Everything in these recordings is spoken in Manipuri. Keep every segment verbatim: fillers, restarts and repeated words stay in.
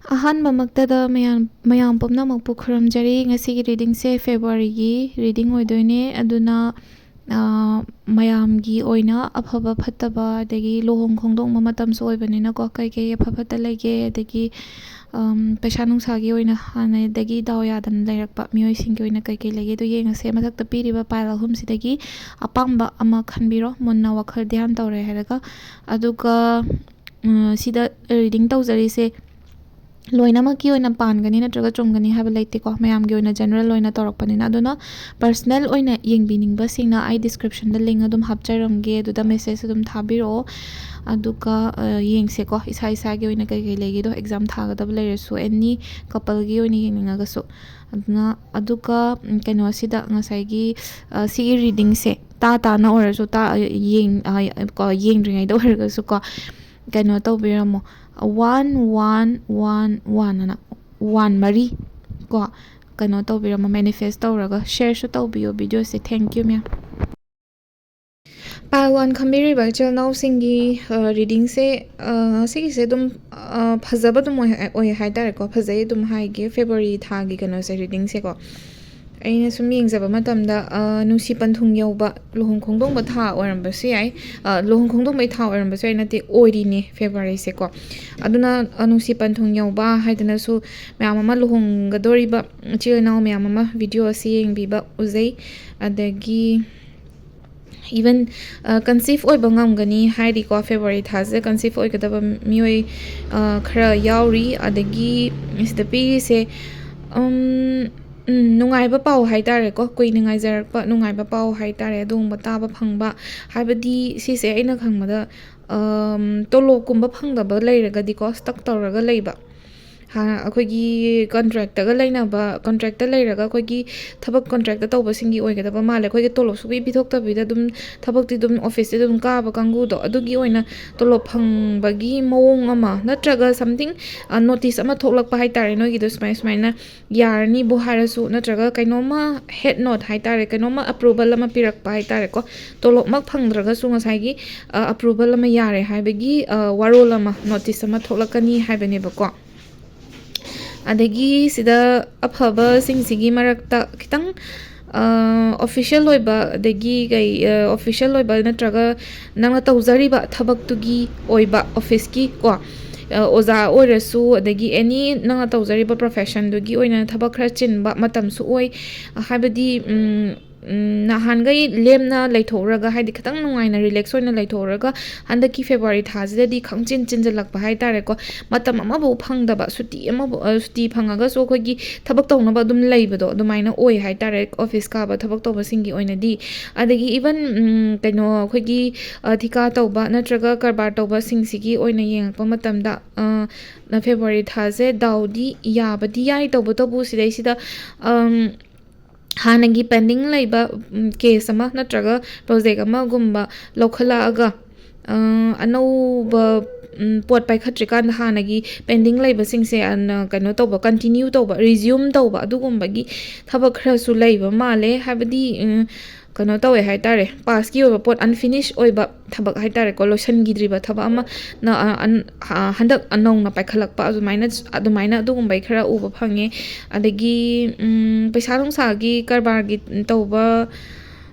ꯑꯍꯥꯟꯕꯃꯛꯇꯗ ꯃꯌꯥꯝ, ꯃꯌꯥꯝ ꯄꯨꯝꯅꯃꯛꯄꯨ ꯈꯨꯔꯨꯝꯖꯔꯤ꯫ ꯉꯁꯤꯒꯤ ꯔꯤꯗꯤꯡꯁꯦ ꯐꯦꯕ꯭ꯔꯨꯋꯥꯔꯤꯒꯤ ꯔꯤꯗꯤꯡ ꯑꯣꯏꯗꯣꯏꯅꯦ꯫ ꯑꯗꯨꯅ, ꯑ, ꯃꯌꯥꯝꯒꯤ ꯑꯣꯏꯅ ꯑꯐꯕ ꯐꯠꯇꯕ, ꯑꯗꯒꯤ ꯂꯨꯍꯣꯡ ꯈꯣꯡꯗꯣꯡꯕ ꯃꯇꯝꯁꯨ ꯑꯣꯏꯕꯅꯤꯅꯀꯣ, ꯀꯩꯀꯩ ꯑꯐ ꯐꯠꯇ ꯂꯩꯒꯦ, ꯑꯗꯒꯤ, ꯑꯝ, ꯄꯩꯁꯥ ꯅꯨꯡꯁꯥꯒꯤ ꯑꯣꯏꯅ ꯍꯥꯟꯅꯗꯒꯤ ꯗꯥꯎ ꯌꯥꯗꯅ ꯂꯩꯔꯛꯄ ꯃꯤꯑꯣꯏꯁꯤꯡꯒꯤ ꯑꯣꯏꯅ ꯀꯩꯀꯩ ꯂꯩꯒꯦꯗꯣ ꯌꯦꯡꯉꯁꯦ꯫ ꯃꯊꯛꯇ ꯄꯤꯔꯤꯕ ꯄꯥꯏꯜ ꯑꯍꯨꯝꯁꯤꯗꯒꯤ ꯑꯄꯥꯝꯕ ꯑꯃ ꯈꯟꯕꯤꯔꯣ, ꯃꯨꯟꯅ ꯋꯥꯈꯜ ꯙ꯭ꯌꯥꯟ ꯇꯧꯔꯦ ꯍꯥꯏꯔꯒ꯫ ꯑꯗꯨꯒ, ꯎꯝ, ꯁꯤꯗ ꯔꯤꯗꯤꯡ ꯇꯧꯖꯔꯤꯁꯦ ꯂꯣꯏꯅꯃꯛꯀꯤ ꯑꯣꯏꯅ ꯄꯥꯟꯒꯅꯤ ꯅꯠꯇ꯭ꯔꯒ ꯆꯨꯝꯒꯅꯤ ꯍꯥꯏꯕ ꯂꯩꯇꯦꯀꯣ, ꯃꯌꯥꯝꯒꯤ ꯑꯣꯏꯅ ꯖꯦꯅꯔꯦꯜ ꯑꯣꯏꯅ ꯇꯧꯔꯛꯄꯅꯤꯅ꯫ ꯑꯗꯨꯅ ꯄꯔꯁꯅꯦꯜ ꯑꯣꯏꯅ ꯌꯦꯡꯕꯤꯅꯤꯡꯕꯁꯤꯡꯅ ꯑꯩ ꯗꯤꯁꯀ꯭ꯔꯤꯞꯁꯟꯗ ꯂꯤꯡ ꯑꯗꯨꯝ ꯍꯥꯞꯆꯔꯝꯒꯦ, ꯑꯗꯨꯗ ꯃꯦꯁꯦꯖ ꯑꯗꯨꯝ ꯊꯥꯕꯤꯔꯛꯑꯣ꯫ ꯑꯗꯨꯒ, ꯑ, ꯌꯦꯡꯁꯦꯀꯣ, ꯏꯁꯥ ꯏꯁꯥꯒꯤ ꯑꯣꯏꯅ ꯀꯩꯀꯩ ꯂꯩꯒꯦꯗꯣ, ꯑꯦꯛꯖꯥꯝ ꯊꯥꯒꯗꯕ ꯂꯩꯔꯁꯨ, ꯑꯦꯅꯤ ꯀꯄꯜꯒꯤ ꯑꯣꯏꯅ ꯌꯦꯡꯅꯤꯡꯉꯒꯁꯨ꯫ ꯑꯗꯨꯅ, ꯑꯗꯨꯒ, ꯎꯝ, ꯀꯩꯅꯣꯁꯤꯗ ꯉꯁꯥꯏꯒꯤ, ꯑ, ꯁꯤꯒꯤ ꯔꯤꯗꯤꯡꯁꯦ ꯇꯥ ꯇꯥꯅ ꯑꯣꯏꯔꯁꯨ, ꯇꯥ-, ꯌꯦꯡ-, ꯑ, ꯀꯣ, ꯌꯦꯡꯗ꯭ꯔꯤꯉꯩꯗ ꯑꯣꯏꯔꯒꯁꯨꯀꯣ, ꯀꯩꯅꯣ ꯇꯧꯕꯤꯔꯝꯃꯣ, ꯋꯥꯟ ꯋꯥꯟ ꯋꯥꯟ ꯋꯥꯟ ꯑꯅ, ꯋꯥꯟ ꯃꯔꯤ ꯀꯣ, ꯀꯩꯅꯣ ꯇꯧꯕꯤꯔꯝꯃꯣ, ꯃꯦꯅꯤꯐꯦꯁ ꯇꯧꯔꯒ ꯁꯦꯌꯔꯁꯨ ꯇꯧꯕꯤꯌꯣ ꯚꯤꯗꯤꯑꯣꯁꯦ꯫ Thank you, ma'am. ꯄꯥꯏꯜ ꯋꯥꯟ ꯈꯟꯕꯤꯔꯤꯕ ꯏꯆꯤꯜ ꯏꯅꯥꯎꯁꯤꯡꯒꯤ, ꯑ, ꯔꯤꯗꯤꯡꯁꯦ, ꯑ, ꯁꯤꯒꯤꯁꯦ ꯑꯗꯨꯝ, ꯑ, ꯐꯖꯕ ꯑꯗꯨꯝ ꯑꯣꯏ, ꯑꯣꯏ ꯍꯥꯏꯇꯥꯔꯦꯀꯣ, ꯐꯖꯩ ꯑꯗꯨꯝ ꯍꯥꯏꯒꯦ ꯐꯦꯕ꯭ꯔꯨꯋꯥꯔꯤ ꯊꯥꯒꯤ ꯀꯩꯅꯣꯁꯦ, ꯔꯤꯗꯤꯡꯁꯦꯀꯣ꯫ ꯑꯩꯅ ꯁꯨꯝ ꯌꯦꯡꯖꯕ ꯃꯇꯝꯗ, ꯑ, ꯅꯨꯡꯁꯤ ꯄꯟꯊꯨꯡ ꯌꯧꯕ, ꯂꯨꯍꯣꯡ ꯈꯣꯡꯗꯣꯡꯕ ꯊꯥ ꯑꯣꯏꯔꯝꯕꯁꯨ ꯌꯥꯏ, ꯑ, ꯂꯨꯍꯣꯡ ꯈꯣꯡꯗꯣꯡꯕꯩ ꯊꯥ ꯑꯣꯏꯔꯝꯕꯁꯨ ꯌꯥꯏ, ꯅꯠꯇꯦ, ꯑꯣꯏꯔꯤꯅꯦ ꯐꯦꯕ꯭ꯔꯨꯋꯥꯔꯤꯁꯦꯀꯣ꯫ ꯑꯗꯨꯅ, ꯑ, ꯅꯨꯡꯁꯤ ꯄꯟꯊꯨꯡ ꯌꯧꯕ ꯍꯥꯏꯗꯅꯁꯨ ꯃꯌꯥꯝ ꯑꯃ, ꯂꯨꯍꯣꯡꯒꯗꯧꯔꯤꯕ ꯏꯆꯤꯜ ꯏꯅꯥꯎ ꯃꯌꯥꯝ ꯑꯃ ꯚꯤꯗꯤꯑꯣ ꯑꯁꯤ ꯌꯦꯡꯕꯤꯕ ꯎꯖꯩ꯫ ꯑꯗꯒꯤ even, ꯑ, conceive ꯑꯣꯏꯕ ꯉꯝꯒꯅꯤ ꯍꯥꯏꯔꯤꯀꯣ, ꯐꯦꯕ꯭ꯔꯨꯋꯥꯔꯤ ꯊꯥꯁꯤꯗ conceive ꯑꯣꯏꯒꯗꯕ ꯃꯤꯑꯣꯏ, ꯑ, ꯈꯔ ꯌꯥꯎꯔꯤ꯫ ꯑꯗꯒꯤ ꯁꯤꯗ ꯄꯤꯔꯤꯁꯦ, ꯎꯝ, ꯎꯝ, ꯅꯨꯡꯉꯥꯏꯕ ꯄꯥꯎ ꯍꯥꯏꯇꯥꯔꯦꯀꯣ, ꯀꯨꯏꯅ ꯉꯥꯏꯖꯔꯛꯄ ꯅꯨꯡꯉꯥꯏꯕ ꯄꯥꯎ ꯍꯥꯏꯇꯥꯔꯦ, ꯑꯗꯨꯒꯨꯝꯕ ꯇꯥꯕ ꯐꯪꯕ꯫ ꯍꯥꯏꯕꯗꯤ ꯁꯤꯁꯦ ꯑꯩꯅ ꯈꯪꯕꯗ, ꯑꯝ, ꯇꯣꯂꯣꯞꯀꯨꯝꯕ ꯐꯪꯗꯕ ꯂꯩꯔꯒꯗꯤꯀꯣ, ꯁ꯭ꯇꯛ ꯇꯧꯔꯒ ꯂꯩꯕ, ꯍꯥ-, ꯑꯩꯈꯣꯏꯒꯤ ꯀꯟꯇ꯭ꯔꯦꯛꯇꯒ ꯂꯩꯅꯕ, ꯀꯟꯇ꯭ꯔꯦꯛꯇ ꯂꯩꯔꯒ ꯑꯩꯈꯣꯏꯒꯤ ꯊꯕꯛ ꯀꯟꯇ꯭ꯔꯦꯛꯇ ꯇꯧꯕꯁꯤꯡꯒꯤ ꯑꯣꯏꯒꯗꯕ ꯃꯥꯜꯂꯦ꯫ ꯑꯩꯈꯣꯏꯒꯤ ꯇꯣꯂꯣꯞ ꯁꯨꯡꯄꯤ ꯄꯤꯊꯣꯛꯇꯕꯤꯗ ꯑꯗꯨꯝ ꯊꯕꯛꯇꯤ ꯑꯗꯨꯝ ꯑꯣꯐꯤꯁꯇꯤ ꯑꯗꯨꯝ ꯀꯥꯕ ꯀꯥꯡꯕꯨꯗꯣ, ꯑꯗꯨꯒꯤ ꯑꯣꯏꯅ ꯇꯣꯂꯣꯞ ꯐꯪꯕꯒꯤ ꯃꯑꯣꯡ ꯑꯃ, ꯅꯠꯇ꯭ꯔꯒ something, ꯑ, ꯅꯣꯇꯤꯁ ꯑꯃ ꯊꯣꯛꯂꯛꯄ ꯍꯥꯏꯇꯥꯔꯦ, ꯅꯣꯏꯒꯤꯗꯣ ꯁꯨꯃꯥꯏ ꯁꯨꯃꯥꯏꯅ ꯌꯥꯔꯅꯤꯕꯨ ꯍꯥꯏꯔꯁꯨ, ꯅꯠꯇ꯭ꯔꯒ ꯀꯩꯅꯣꯝꯃ head note ꯍꯥꯏꯇꯥꯔꯦ, ꯀꯩꯅꯣꯝꯃ ꯑꯦꯄ꯭ꯔꯨꯕꯦꯜ ꯑꯃ ꯄꯤꯔꯛꯄ ꯍꯥꯏꯇꯥꯔꯦꯀꯣ꯫ ꯇꯣꯂꯣꯞꯃꯛ ꯐꯪꯗ꯭ꯔꯒꯁꯨ ꯉꯁꯥꯏꯒꯤ, ꯑ, ꯑꯦꯄ꯭ꯔꯨꯕꯦꯜ ꯑꯃ ꯌꯥꯔꯦ ꯍꯥꯏꯕꯒꯤ, ꯑ, ꯋꯥꯔꯣꯜ ꯑꯃ, ꯅꯣꯇꯤꯁ ꯑꯃ ꯊꯣꯛꯂꯛꯀꯅꯤ ꯍꯥꯏꯕꯅꯦꯕꯀꯣ꯫ ꯑꯗꯒꯤ ꯁꯤꯗ ꯑꯐꯕꯁꯤꯡꯁꯤꯒꯤ ꯃꯔꯛꯇ ꯈꯤꯇꯪ ꯑꯣꯐꯤꯁꯦꯜ ꯑꯣꯏꯕ, ꯑꯗꯒꯤ ꯀꯩ ꯑꯣꯐꯤꯁꯦꯜ ꯑꯣꯏꯕ ꯅꯠꯇ꯭ꯔꯒ ꯅꯪꯅ ꯇꯧꯖꯔꯤꯕ ꯊꯕꯛꯇꯨꯒꯤ ꯑꯣꯏꯕ ꯑꯣꯐꯤꯁꯀꯤ ꯀꯣ, ꯑꯣꯖꯥ ꯑꯣꯏꯔꯁꯨ, ꯑꯗꯒꯤ ꯑꯦꯅꯤ ꯅꯪꯅ ꯇꯧꯖꯔꯤꯕ ꯄ꯭ꯔꯣꯐꯦꯁꯟꯗꯨꯒꯤ ꯑꯣꯏꯅ ꯊꯕꯛ ꯈꯔ ꯆꯤꯟꯕ ꯃꯇꯝꯁꯨ ꯑꯣꯏ꯫ ꯍꯥꯏꯕꯗꯤ ꯅꯍꯥꯟꯈꯩ ꯂꯦꯝꯅ ꯂꯩꯊꯣꯛꯎꯔꯒ, ꯍꯥꯏꯗꯤ ꯈꯤꯇꯪ ꯅꯨꯡꯉꯥꯏꯅ ꯔꯤꯂꯦꯛꯁ ꯑꯣꯏꯅ ꯂꯩꯊꯣꯛꯎꯔꯒ, ꯍꯟꯗꯛꯀꯤ ꯐꯦꯕ꯭ꯔꯨꯋꯥꯔꯤ ꯊꯥꯁꯤꯗꯗꯤ ꯈꯪꯆꯤꯟ ꯆꯤꯟꯁꯤꯜꯂꯛꯄ ꯍꯥꯏꯇꯥꯔꯦꯀꯣ꯫ ꯃꯇꯝ ꯑꯃꯐꯥꯎ ꯐꯪꯗꯕ, ꯁꯨꯇꯤ ꯑꯃꯐꯥꯎ, ꯁꯨꯇꯤ ꯐꯪꯉꯒꯁꯨ ꯑꯩꯈꯣꯏꯒꯤ ꯊꯕꯛ ꯇꯧꯅꯕ ꯑꯗꯨꯝ ꯂꯩꯕꯗꯣ ꯑꯗꯨꯃꯥꯏꯅ ꯑꯣꯏ ꯍꯥꯏꯇꯥꯔꯦ, ꯑꯣꯐꯤꯁ ꯀꯥꯕ ꯊꯕꯛ ꯇꯧꯕꯁꯤꯡꯒꯤ ꯑꯣꯏꯅꯗꯤ꯫ ꯑꯗꯒꯤ ꯏꯚꯟ ꯀꯩꯅꯣ ꯑꯩꯈꯣꯏꯒꯤ ꯊꯤꯀꯥ ꯇꯧꯕ ꯅꯠꯇ꯭ꯔꯒ ꯀꯔꯕꯥꯔ ꯇꯧꯕꯁꯤꯡꯁꯤꯒꯤ ꯑꯣꯏꯅ ꯌꯦꯡꯉꯛꯄ ꯃꯇꯝꯗ, ꯐꯦꯕ꯭ꯔꯨꯋꯥꯔꯤ ꯊꯥꯁꯦ ꯗꯥꯎꯗꯤ ꯌꯥꯕꯗꯤ ꯌꯥꯏ꯫ ꯇꯧꯕꯇꯕꯨ ꯁꯤꯗꯩꯁꯤꯗ ꯍꯥꯟꯅꯒꯤ ꯄꯦꯟꯗꯤꯡ ꯂꯩꯕ ꯀꯦꯁ ꯑꯃ ꯅꯠꯇ꯭ꯔꯒ ꯄ꯭ꯔꯣꯖꯦꯛ ꯑꯃꯒꯨꯝꯕ ꯂꯧꯈꯠꯂꯛꯑꯒ, ꯑꯅꯧꯕ ꯄꯣꯠ ꯄꯥꯏꯈꯠꯇ꯭ꯔꯤꯀꯥꯟꯗ ꯍꯥꯟꯅꯒꯤ ꯄꯦꯟꯗꯤꯡ ꯂꯩꯕꯁꯤꯡꯁꯦ ꯀꯩꯅꯣ ꯇꯧꯕ, ꯀꯟꯇꯤꯅ꯭ꯌꯨ ꯇꯧꯕ, ꯔꯤꯖ꯭ꯌꯨꯝ ꯇꯧꯕ, ꯑꯗꯨꯒꯨꯝꯕꯒꯤ ꯊꯕꯛ ꯈꯔꯁꯨ ꯂꯩꯕ ꯃꯥꯜꯂꯦ꯫ ꯍꯥꯏꯕꯗꯤ ꯀꯩꯅꯣ ꯇꯧꯋꯦ ꯍꯥꯏꯇꯥꯔꯦ, ꯄꯥꯁꯀꯤ ꯑꯣꯏꯕ ꯄꯣꯠ, ꯑꯟꯐꯤꯅꯤꯁ ꯑꯣꯏꯕ ꯊꯕꯛ ꯍꯥꯏꯇꯥꯔꯦꯀꯣ, ꯂꯣꯏꯁꯤꯟꯈꯤꯗ꯭ꯔꯤꯕ ꯊꯕꯛ ꯑꯃ ꯍꯟꯗꯛ ꯅꯧꯅ ꯄꯥꯏꯈꯠꯂꯛꯄ, ꯑꯗꯨꯃꯥꯏꯅ ꯑꯗꯨꯃꯥꯏꯅ ꯑꯗꯨꯒꯨꯝꯕꯩ ꯈꯔ ꯎꯕ ꯐꯪꯉꯦ꯫ ꯑꯗꯒꯤ ꯄꯩꯁꯥ ꯅꯨꯡꯁꯥꯒꯤ ꯀꯔꯕꯥꯔꯒꯤ ꯇꯧꯕ,